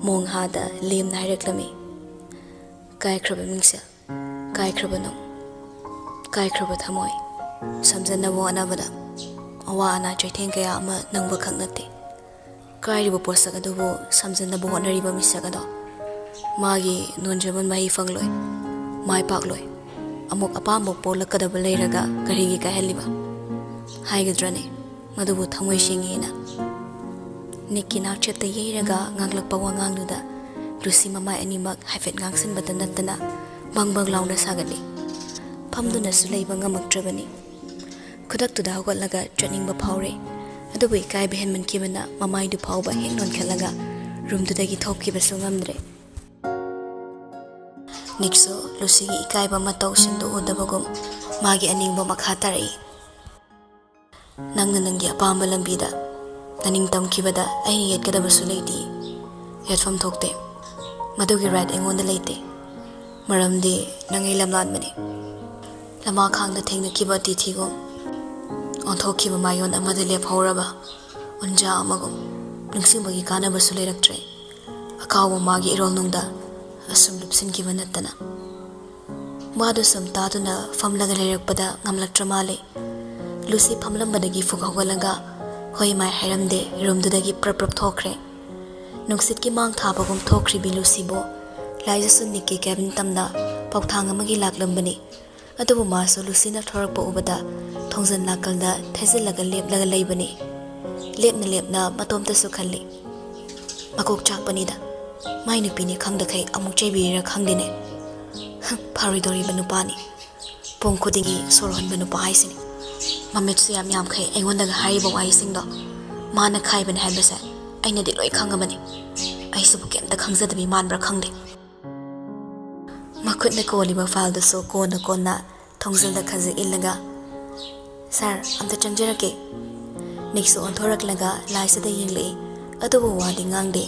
ꯃꯣꯡ ꯍꯥꯗ ꯂꯦꯝꯅ ꯍꯥꯏꯔꯛꯂꯝꯃꯤ, "ꯀꯥꯏꯈ꯭ꯔꯕ ꯃꯤꯡꯁꯦꯜ, ꯀꯥꯏꯈ꯭ꯔꯕ ꯅꯨꯡ, ꯀꯥꯏꯈ꯭ꯔꯕ ꯊꯃꯣꯏ ꯁꯝꯖꯟꯅꯕ ꯍꯣꯠꯅꯕꯗ ꯑꯋꯥ ꯑꯅꯥ ꯆꯩꯊꯦꯡ ꯀꯌꯥ ꯑꯃ ꯅꯪꯕꯈꯛ ꯅꯠꯇꯦ꯫ ꯀꯥꯏꯔꯤꯕ ꯄꯣꯠꯁꯛ ꯑꯗꯨꯕꯨ ꯁꯝꯖꯟꯅꯕ ꯍꯣꯠꯅꯔꯤꯕ ꯃꯤꯁꯛ ꯑꯗꯣ ꯃꯥꯒꯤ ꯅꯣꯟꯖꯃꯟ ꯃꯍꯩ ꯐꯪꯂꯣꯏ, ꯃꯥꯏ ꯄꯥꯛꯂꯣꯏ꯫ ꯑꯃꯨꯛ ꯑꯄꯥꯝꯕ ꯄꯣꯛꯂꯛꯀꯗꯕ ꯂꯩꯔꯒ ꯀꯔꯤꯒꯤ ꯀꯥꯏꯍꯜꯂꯤꯕ ꯍꯥꯏꯒꯗ꯭ꯔꯅꯦ? ꯃꯗꯨꯕꯨ ꯊꯃꯣꯏ ꯁꯦꯡꯉꯦꯅ?" ꯅꯤꯛꯀꯤ ꯅꯥꯛꯆꯦꯠꯇ ꯌꯩꯔꯒ ꯉꯥꯡꯂꯛꯄ ꯋꯥꯉꯥꯡꯗꯨꯗ ꯂꯨꯁꯤ ꯃꯃꯥꯏ ꯑꯅꯤꯃꯛ ꯍꯥꯏꯐꯦꯠ ꯉꯥꯡꯁꯤꯟꯕꯇ ꯅꯠꯇꯅ ꯕꯪ ꯕꯪ ꯂꯥꯎꯅ ꯁꯥꯒꯠꯂꯤ꯫ ꯐꯝꯗꯨꯅꯁꯨ ꯂꯩꯕ ꯉꯝꯃꯛꯇ꯭ꯔꯕꯅꯤ꯫ ꯈꯨꯗꯛꯇꯨꯗ ꯍꯧꯒꯠꯂꯒ ꯆꯠꯅꯤꯡꯕ ꯐꯥꯎꯔꯦ꯫ ꯑꯗꯨꯕꯨ ꯏꯀꯥꯏꯕ ꯍꯦꯟꯃꯟꯈꯤꯕꯅ ꯃꯃꯥꯏꯗꯨ ꯐꯥꯎꯕ ꯍꯦꯛ ꯅꯣꯟꯈꯠꯂꯒ ꯔꯨꯝꯗꯨꯗꯒꯤ ꯊꯣꯛꯈꯤꯕꯁꯨ ꯉꯝꯗ꯭ꯔꯦ꯫ ꯅꯤꯛꯁꯨ ꯂꯨꯁꯤꯒꯤ ꯏꯀꯥꯏꯕ ꯃꯇꯧꯁꯤꯡꯗꯨ ꯎꯗꯕꯒꯨꯝ ꯃꯥꯒꯤ ꯑꯅꯤꯡꯕ ꯃꯈꯥ ꯇꯥꯔꯛꯏ꯫ "ꯅꯪꯅ ꯅꯪꯒꯤ ꯑꯄꯥꯝꯕ ꯂꯝꯕꯤꯗ ꯅꯅꯤꯡ ꯇꯝꯈꯤꯕꯗ ꯑꯩꯅ ꯌꯦꯠꯀꯗꯕꯁꯨ ꯂꯩꯇꯦ꯫ ꯌꯦꯠꯐꯝ ꯊꯣꯛꯇꯦ꯫ ꯃꯗꯨꯒꯤ ꯔꯥꯏꯠ ꯑꯩꯉꯣꯟꯗ ꯂꯩꯇꯦ꯫ ꯃꯔꯝꯗꯤ ꯅꯪ ꯑꯩ ꯂꯝꯂꯥꯟꯕꯅꯤ꯫" ꯂꯃꯥꯈꯥꯡꯗ ꯊꯦꯡꯅꯈꯤꯕ ꯑꯇꯤꯊꯤꯒꯨꯝ ꯑꯣꯟꯊꯣꯛꯈꯤꯕ ꯃꯥꯏꯌꯣꯟ ꯑꯃꯗ ꯂꯦꯞꯍꯧꯔꯕ ꯎꯟꯖꯥ ꯑꯃꯒꯨꯝ ꯅꯤꯡꯁꯤꯡꯕꯒꯤ ꯀꯥꯟꯅꯕꯁꯨ ꯂꯩꯔꯛꯇ꯭ꯔꯦ꯫ ꯑꯀꯥꯎꯕ ꯃꯥꯒꯤ ꯏꯔꯣꯜꯅꯨꯡꯗ ꯑꯁꯨꯝ ꯂꯨꯞꯁꯤꯟꯈꯤꯕ ꯅꯠꯇꯅ꯫ ꯃꯥꯗꯨ ꯁꯨꯝ ꯇꯥꯗꯨꯅ ꯐꯝꯂꯒ ꯂꯩꯔꯛꯄꯗ ꯉꯝꯂꯛꯇ꯭ꯔ ꯃꯥꯜꯂꯦ꯫ ꯂꯨꯁꯤ ꯐꯝꯂꯝꯕꯗꯒꯤ ꯐꯨꯛ ꯍꯧꯒꯠꯂꯒ ꯍꯣꯏ ꯃꯥꯏ ꯍꯥꯏꯔꯝꯗꯦ, ꯔꯨꯝꯗꯨꯗꯒꯤ ꯄ꯭ꯔꯞ ꯄ꯭ꯔꯞ ꯊꯣꯛꯈ꯭ꯔꯦ꯫ ꯅꯨꯡꯁꯤꯠꯀꯤ ꯃꯥꯡ ꯊꯥꯕꯒꯨꯝ ꯊꯣꯛꯈ꯭ꯔꯤꯕꯤ ꯂꯨꯁꯤꯕꯨ ꯂꯥꯏꯖꯁꯨ ꯅꯤꯛꯀꯤ ꯀꯦꯕꯤꯟ ꯇꯝꯅ ꯄꯥꯎꯊꯥꯡ ꯑꯃꯒꯤ ꯂꯥꯛꯂꯝꯕꯅꯤ꯫ ꯑꯗꯨꯕꯨ ꯃꯥꯁꯨ ꯂꯨꯁꯤꯅ ꯊꯣꯔꯛꯄ ꯎꯕꯗ ꯊꯣꯡꯖꯤꯟ ꯅꯥꯀꯜꯗ ꯊꯦꯖꯤꯜꯂꯒ ꯂꯦꯞꯂꯒ ꯂꯩꯕꯅꯤ꯫ ꯂꯦꯞꯅ ꯂꯦꯞꯅ ꯃꯇꯣꯝꯇꯁꯨ ꯈꯜꯂꯤ, "ꯃꯀꯣꯛ ꯆꯥꯛꯄꯅꯤꯗ, ꯃꯥꯏ ꯅꯨꯄꯤꯅꯤ ꯈꯪꯗꯈꯩ ꯑꯃꯨꯛ ꯆꯩꯕꯤꯔꯤꯔꯥ ꯈꯪꯗꯦꯅꯦ꯫ ꯍꯝ, ꯐꯔꯣꯏꯗꯧꯔꯤꯕ ꯅꯨꯄꯥꯅꯤ꯫ ꯄꯨꯡ ꯈꯨꯗꯤꯡꯒꯤ ꯁꯣꯔ ꯍꯣꯟꯕ ꯅꯨꯄꯥ ꯍꯥꯏꯁꯤꯅꯤ꯫ ꯃꯃꯤꯠꯁꯨ ꯌꯥꯝ ꯌꯥꯝꯈꯩ ꯑꯩꯉꯣꯟꯗꯒ ꯍꯥꯏꯔꯤꯕ ꯋꯥꯍꯩꯁꯤꯡꯗꯣ ꯃꯥꯅ ꯈꯥꯏꯕꯅꯤ ꯍꯥꯏꯕꯁꯦ ꯑꯩꯅꯗꯤ ꯂꯣꯏ ꯈꯪꯉꯕꯅꯤ꯫ ꯑꯩꯁꯤꯕꯨ ꯀꯩꯝꯇ ꯈꯪꯖꯗꯕꯤ ꯃꯥꯟꯕ꯭ꯔꯥ ꯈꯪꯗꯦ꯫" ꯃꯈꯨꯠꯅ ꯀꯣꯜꯂꯤꯕ ꯐꯥꯏꯜꯗꯨꯁꯨ ꯀꯣꯟꯅ ꯀꯣꯟꯅ ꯊꯣꯡꯖꯤꯜꯗ ꯈꯖꯤꯛ ꯏꯜꯂꯒ, "ꯁꯥꯔ, ꯑꯝꯇ ꯆꯪꯖꯔꯛꯀꯦ꯫" ꯅꯤꯛꯁꯨ ꯑꯣꯟꯊꯣꯔꯛꯂꯒ ꯂꯥꯏꯖꯗ ꯌꯦꯡꯂꯛꯏ꯫ ꯑꯗꯨꯕꯨ ꯋꯥꯗꯤ ꯉꯥꯡꯗꯦ꯫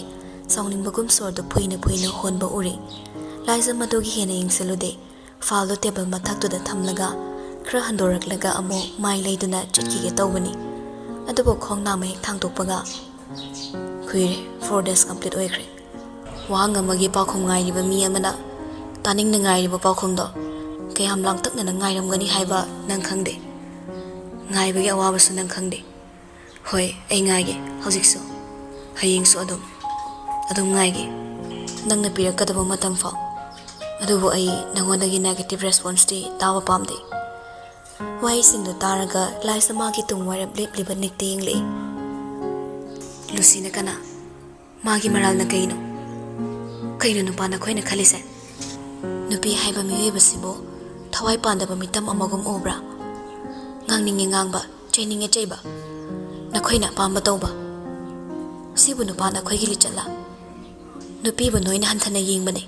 ꯁꯥꯎꯅꯤꯡꯕꯒꯨꯝ ꯁꯣꯔꯗꯨ ꯐꯨꯏꯅ ꯐꯨꯏꯅ ꯍꯣꯟꯕ ꯎꯔꯤ꯫ ꯂꯥꯏꯖ ꯃꯗꯨꯒꯤ ꯍꯦꯟꯅ ꯌꯦꯡꯁꯤꯜꯂꯨꯗꯦ꯫ ꯐꯥꯏꯜꯗꯨ ꯇꯦꯕꯜ ꯃꯊꯛꯇꯨꯗ ꯊꯝꯂꯒ ꯈꯔ ꯍꯟꯗꯣꯔꯛꯂꯒ ꯑꯃꯨꯛ ꯃꯥꯏ ꯂꯩꯗꯨꯅ ꯆꯠꯈꯤꯒꯦ ꯇꯧꯕꯅꯤ꯫ ꯑꯗꯨꯕꯨ ꯈꯣꯡ ꯅꯥꯝꯃ ꯍꯦꯛ ꯊꯥꯡꯗꯣꯛꯄꯒ, "ꯀꯨꯏꯔꯦ, four days complete ꯑꯣꯏꯈ꯭ꯔꯦ꯫" ꯋꯥꯍꯪ ꯑꯃꯒꯤ ꯄꯥꯎꯈꯨꯝ ꯉꯥꯏꯔꯤꯕ ꯃꯤ ꯑꯃꯅ ꯇꯥꯅꯤꯡꯅ ꯉꯥꯏꯔꯤꯕ ꯄꯥꯎꯈꯨꯝꯗꯣ ꯀꯌꯥꯝ ꯂꯥꯡꯇꯛꯅꯅ ꯉꯥꯏꯔꯝꯒꯅꯤ ꯍꯥꯏꯕ ꯅꯪ ꯈꯪꯗꯦ꯫ ꯉꯥꯏꯕꯒꯤ ꯑꯋꯥꯕꯁꯨ ꯅꯪ ꯈꯪꯗꯦ꯫ ꯍꯣꯏ, ꯑꯩ ꯉꯥꯏꯒꯦ ꯍꯧꯖꯤꯛꯁꯨ, ꯍꯌꯦꯡꯁꯨ ꯑꯗꯨꯝ, ꯑꯗꯨꯝ ꯉꯥꯏꯒꯦ, ꯅꯪꯅ ꯄꯤꯔꯛꯀꯗꯕ ꯃꯇꯝ ꯐꯥꯎ꯫ ꯑꯗꯨꯕꯨ ꯑꯩ ꯅꯪꯉꯣꯟꯗꯒꯤ negative responseꯇꯤ ꯇꯥꯕ ꯄꯥꯝꯗꯦ꯫ ꯋꯥꯍꯩꯁꯤꯡꯗꯨ ꯇꯥꯔꯒ ꯂꯥꯏꯖ ꯃꯥꯒꯤ ꯇꯨꯡ ꯋꯥꯔꯞ ꯂꯦꯞꯂꯤꯕ ꯅꯤꯛꯇ ꯌꯦꯡꯂꯛꯏ꯫ "ꯂꯨꯁꯤꯅ ꯀꯅꯥ? ꯃꯥꯒꯤ ꯃꯔꯥꯜꯅ ꯀꯩꯅꯣ? ꯀꯩꯅꯣ ꯅꯨꯄꯥ ꯅꯈꯣꯏꯅ ꯈꯜꯂꯤꯁꯦ? ꯅꯨꯄꯤ ꯍꯥꯏꯕ ꯃꯤꯑꯣꯏꯕꯁꯤꯕꯨ ꯊꯋꯥꯏ ꯄꯥꯟꯗꯕ ꯃꯤꯇꯝ ꯑꯃꯒꯨꯝ ꯎꯕ꯭ꯔꯥ? ꯉꯥꯡꯅꯤꯡꯉꯦ ꯉꯥꯡꯕ, ꯆꯩꯅꯤꯡꯉꯦ ꯆꯩꯕ, ꯅꯈꯣꯏꯅ ꯑꯄꯥꯝꯕ ꯇꯧꯕ꯫ ꯁꯤꯕꯨ ꯅꯨꯄꯥ ꯅꯈꯣꯏꯒꯤ ꯂꯤꯆꯠꯂꯥ? ꯅꯨꯄꯤꯕꯨ ꯅꯣꯏꯅ ꯍꯟꯊꯅ ꯌꯦꯡꯕꯅꯦ꯫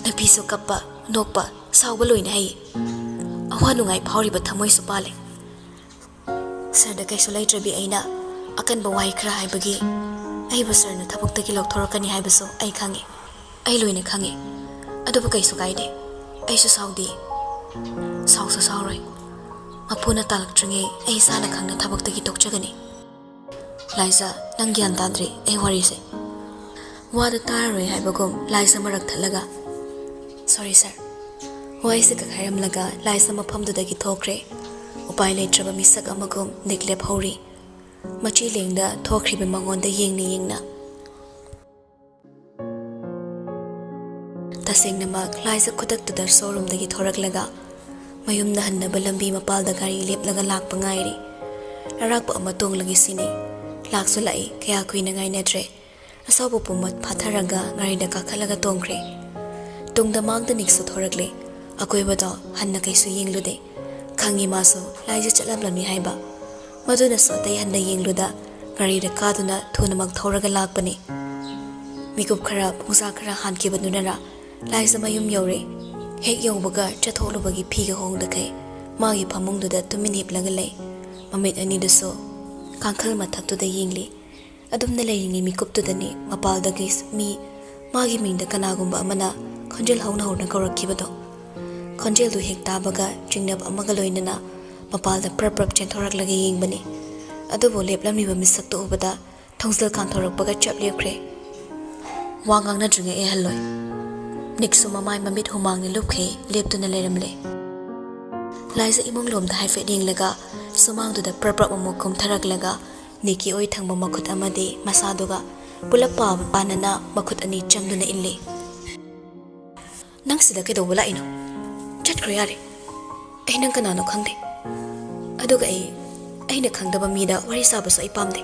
ꯅꯨꯄꯤꯁꯨ ꯀꯞꯄ, ꯅꯣꯛꯄ, ꯁꯥꯎꯕ ꯂꯣꯏꯅ ꯍꯩ꯫ ꯑꯋꯥ ꯅꯨꯡꯉꯥꯏ ꯐꯥꯎꯔꯤꯕ ꯊꯃꯣꯏꯁꯨ ꯄꯥꯜꯂꯦ꯫ ꯁꯥꯔꯗ ꯀꯩꯁꯨ ꯂꯩꯇ꯭ꯔꯕꯤ ꯑꯩꯅ ꯑꯀꯟꯕ ꯋꯥꯍꯩ ꯈꯔ ꯍꯥꯏꯕꯒꯤ ꯑꯩꯕꯨ ꯁꯥꯔꯅ ꯊꯕꯛꯇꯒꯤ ꯂꯧꯊꯣꯔꯛꯀꯅꯤ ꯍꯥꯏꯕꯁꯨ ꯑꯩ ꯈꯪꯉꯤ꯫ ꯑꯩ ꯂꯣꯏꯅ ꯈꯪꯉꯤ꯫ ꯑꯗꯨꯕꯨ ꯀꯩꯁꯨ ꯀꯥꯏꯗꯦ꯫ ꯑꯩꯁꯨ ꯁꯥꯎꯗꯦ꯫ ꯁꯥꯎꯁꯨ ꯁꯥꯎꯔꯣꯏ꯫ ꯃꯄꯨꯅ ꯇꯥꯜꯂꯛꯇ꯭ꯔꯤꯉꯩ ꯑꯩ ꯏꯁꯥꯅ ꯈꯪꯅ ꯊꯕꯛꯇꯒꯤ ꯇꯣꯛꯆꯒꯅꯤ꯫" "ꯂꯥꯏꯖ, ꯅꯪ ꯒ꯭ꯌꯥꯟ ꯇꯥꯗ꯭ꯔꯤ ꯑꯩ ꯋꯥꯔꯤꯁꯦ꯫" ꯋꯥꯗꯨ ꯇꯥꯔꯔꯣꯏ ꯍꯥꯏꯕꯒꯨꯝ ꯂꯥꯏꯖ ꯃꯔꯛ ꯊꯠꯂꯒ, "Sorry sir, ꯋꯥꯏꯁꯦ ꯀꯛ ꯍꯥꯏꯔꯝꯂꯒ ꯂꯥꯏꯖ ꯃꯐꯝꯗꯨꯗꯒꯤ ꯊꯣꯛꯈ꯭ꯔꯦ꯫ ꯎꯄꯥꯏ ꯂꯩꯇ꯭ꯔꯕ ꯃꯤꯁꯛ ꯑꯃꯒꯨꯝ ꯅꯤꯛ ꯂꯦꯞꯍꯧꯔꯤ꯫ ꯃꯆꯤ ꯂꯦꯡꯗ ꯊꯣꯛꯈ꯭ꯔꯤꯕ ꯃꯉꯣꯟꯗ ꯌꯦꯡꯅ ꯌꯦꯡꯅ꯫ ꯇꯁꯦꯡꯅꯃꯛ ꯂꯥꯏꯖ ꯈꯨꯗꯛꯇꯨꯗ ꯁꯣꯔꯨꯝꯗꯒꯤ ꯊꯣꯔꯛꯂꯒ ꯃꯌꯨꯝꯗ ꯍꯟꯅꯕ ꯂꯝꯕꯤ ꯃꯄꯥꯜꯗ ꯒꯥꯔꯤ ꯂꯦꯞꯂꯒ ꯂꯥꯛꯄ ꯉꯥꯏꯔꯤ꯫ ꯑꯔꯥꯛꯄ ꯑꯃ ꯇꯣꯡꯂꯒꯦ ꯁꯤꯅꯤ꯫ ꯂꯥꯛꯁꯨ ꯂꯥꯛꯏ, ꯀꯌꯥ ꯀꯨꯏꯅ ꯉꯥꯏꯅꯗ꯭ꯔꯦ꯫ ꯑꯁꯥꯎꯕ ꯄꯨꯝꯃꯛ ꯐꯥꯊꯔꯒ ꯒꯥꯔꯤꯗ ꯀꯥꯈꯠꯂꯒ ꯇꯣꯡꯈ꯭ꯔꯦ꯫ ꯇꯨꯡꯗ ꯃꯥꯡꯗ ꯅꯤꯛꯁꯨ ꯊꯣꯔꯛꯂꯦ꯫ ꯑꯀꯣꯏꯕꯗꯣ ꯍꯟꯅ ꯀꯩꯁꯨ ꯌꯦꯡꯂꯨꯗꯦ꯫ ꯈꯪꯉꯤ ꯃꯥꯁꯨ ꯂꯥꯏꯖ ꯆꯠꯂꯝꯂꯅꯤ ꯍꯥꯏꯕ꯫ ꯃꯗꯨꯅꯁꯨ ꯑꯇꯩ ꯍꯟꯅ ꯌꯦꯡꯂꯨꯗ ꯒꯥꯔꯤꯗ ꯀꯥꯗꯨꯅ ꯊꯨꯅꯃꯛ ꯊꯧꯔꯒ ꯂꯥꯛꯄꯅꯤ꯫ ꯃꯤꯀꯨꯞ ꯈꯔ ꯄꯨꯡꯖꯥ ꯈꯔ ꯍꯥꯟꯈꯤꯕꯗꯨꯅꯔ ꯂꯥꯏꯖ ꯃꯌꯨꯝ ꯌꯧꯔꯦ꯫ ꯍꯦꯛ ꯌꯧꯕꯒ ꯆꯠꯊꯣꯛꯂꯨꯕꯒꯤ ꯐꯤꯒ ꯍꯣꯡꯗꯈꯩ ꯃꯥꯒꯤ ꯐꯃꯨꯡꯗꯨꯗ ꯇꯨꯃꯤꯟ ꯍꯤꯞꯂꯒ ꯂꯩ꯫ ꯃꯃꯤꯠ ꯑꯅꯤꯗꯨꯁꯨ ꯀꯥꯡꯈꯜ ꯃꯊꯛꯇꯨꯗ ꯌꯦꯡꯂꯤ꯫ ꯑꯗꯨꯝꯅ ꯂꯩꯔꯤꯉꯩ ꯃꯤꯀꯨꯞꯇꯨꯗꯅꯤ ꯃꯄꯥꯜꯗꯒꯤ ꯃꯤ ꯃꯥꯒꯤ ꯃꯤꯡꯗ ꯀꯅꯥꯒꯨꯝꯕ ꯑꯃꯅ ꯈꯣꯟꯖꯦꯜ ꯍꯧꯅ ꯍꯧꯅ ꯀꯧꯔꯛꯈꯤꯕꯗꯣ꯫ ꯈꯣꯟꯖꯦꯜꯗꯨ ꯍꯦꯛ ꯇꯥꯕꯒ ꯆꯤꯡꯅꯕ ꯑꯃꯒ ꯂꯣꯏꯅꯅ ꯃꯄꯥꯜꯗ ꯄ꯭ꯔꯞ ꯄ꯭ꯔꯞ ꯆꯦꯟꯊꯣꯔꯛꯂꯒ ꯌꯦꯡꯕꯅꯤ꯫ ꯑꯗꯨꯕꯨ ꯂꯦꯞꯂꯝꯂꯤꯕ ꯃꯤꯁꯛꯇꯨ ꯎꯕꯗ ꯊꯣꯡꯖꯤꯜ ꯀꯥꯟꯊꯣꯔꯛꯄꯒ ꯆꯞ ꯂꯦꯞꯈ꯭ꯔꯦ꯫ ꯋꯥ ꯉꯥꯡꯅꯗ꯭ꯔꯤꯉꯩ ꯑꯩꯍꯜꯂꯣꯏ꯫ ꯅꯤꯛꯁꯨ ꯃꯃꯥꯏ ꯃꯃꯤꯠ ꯍꯨꯃꯥꯡꯅ ꯂꯨꯞꯈꯩ ꯂꯦꯞꯇꯨꯅ ꯂꯩꯔꯝꯂꯦ꯫ ꯂꯥꯏꯖ ꯏꯃꯨꯡ ꯂꯣꯝꯗ ꯍꯥꯏꯐꯦꯠ ꯌꯦꯡꯂꯒ ꯁꯨꯃꯥꯡꯗꯨꯗ ꯄ꯭ꯔꯞ ꯄ꯭ꯔꯞ ꯑꯃꯨꯛ ꯀꯨꯝꯊꯔꯛꯂꯒ ꯅꯤꯛꯀꯤ ꯑꯣꯏ ꯊꯪꯕ ꯃꯈꯨꯠ ꯑꯃꯗꯤ ꯃꯁꯥꯗꯨꯒ ꯄꯨꯂꯞ ꯄꯥꯕ ꯄꯥꯅꯅ ꯃꯈꯨꯠ ꯑꯅꯤ ꯆꯪꯗꯨꯅ ꯏꯜꯂꯤ꯫ "ꯅꯪ ꯁꯤꯗ ꯀꯩꯗꯧꯕ ꯂꯥꯛꯏꯅꯣ? ꯆꯠꯈ꯭ꯔꯣ ꯌꯥꯔꯦ꯫ ꯑꯩ ꯅꯪ ꯀꯅꯥꯅꯣ ꯈꯪꯗꯦ꯫ ꯑꯗꯨꯒ ꯑꯩ, ꯑꯩꯅ ꯈꯪꯗꯕ ꯃꯤꯗ ꯋꯥꯔꯤ ꯁꯥꯕꯁꯨ ꯑꯩ ꯄꯥꯝꯗꯦ꯫"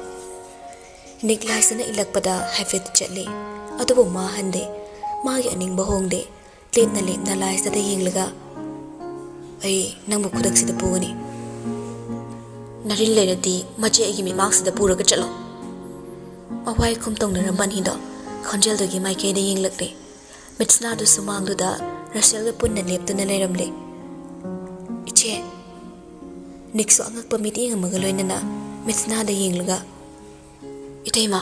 ꯅꯤꯛ ꯂꯥꯏꯖꯅ ꯏꯜꯂꯛꯄꯗ ꯍꯥꯏꯐꯦꯠ ꯆꯠꯂꯤ꯫ ꯑꯗꯨꯕꯨ ꯃꯥ ꯍꯟꯗꯦ꯫ ꯃꯥꯒꯤ ꯑꯅꯤꯡꯕ ꯍꯣꯡꯗꯦ꯫ ꯂꯦꯞꯅ ꯂꯦꯞꯅ ꯂꯥꯏꯖꯗ ꯌꯦꯡꯂꯒ, "ꯑꯩ ꯅꯪꯕꯨ ꯈꯨꯗꯛꯁꯤꯗ ꯄꯨꯒꯅꯤ꯫ ꯅꯔꯤꯟ ꯂꯩꯔꯗꯤ ꯃꯆꯦ ꯑꯩꯒꯤ ꯃꯤꯠꯃꯥꯡꯁꯤꯗ ꯄꯨꯔꯒ ꯆꯠꯂꯣ꯫" ꯃꯋꯥꯏ ꯈꯨꯝ ꯇꯧꯅꯔꯝꯕ ꯑꯅꯤꯗꯣ ꯈꯣꯟꯖꯦꯜꯗꯨꯒꯤ ꯃꯥꯏꯀꯩꯗ ꯌꯦꯡꯂꯛꯂꯦ꯫ ꯃꯤꯠꯁꯅꯥꯗꯨ ꯁꯨꯃꯥꯡꯗꯨꯗ ꯔꯁꯦꯜꯒ ꯄꯨꯟꯅ ꯂꯦꯞꯇꯨꯅ ꯂꯩꯔꯝꯂꯦ꯫ "ꯏꯆꯦ!" ꯅꯤꯛꯁꯨ ꯑꯉꯛꯄ ꯃꯤꯠꯌꯦꯡ ꯑꯃꯒ ꯂꯣꯏꯅꯅ ꯃꯤꯠꯁꯅꯥꯗ ꯌꯦꯡꯂꯒ, "ꯏꯇꯩꯃ!"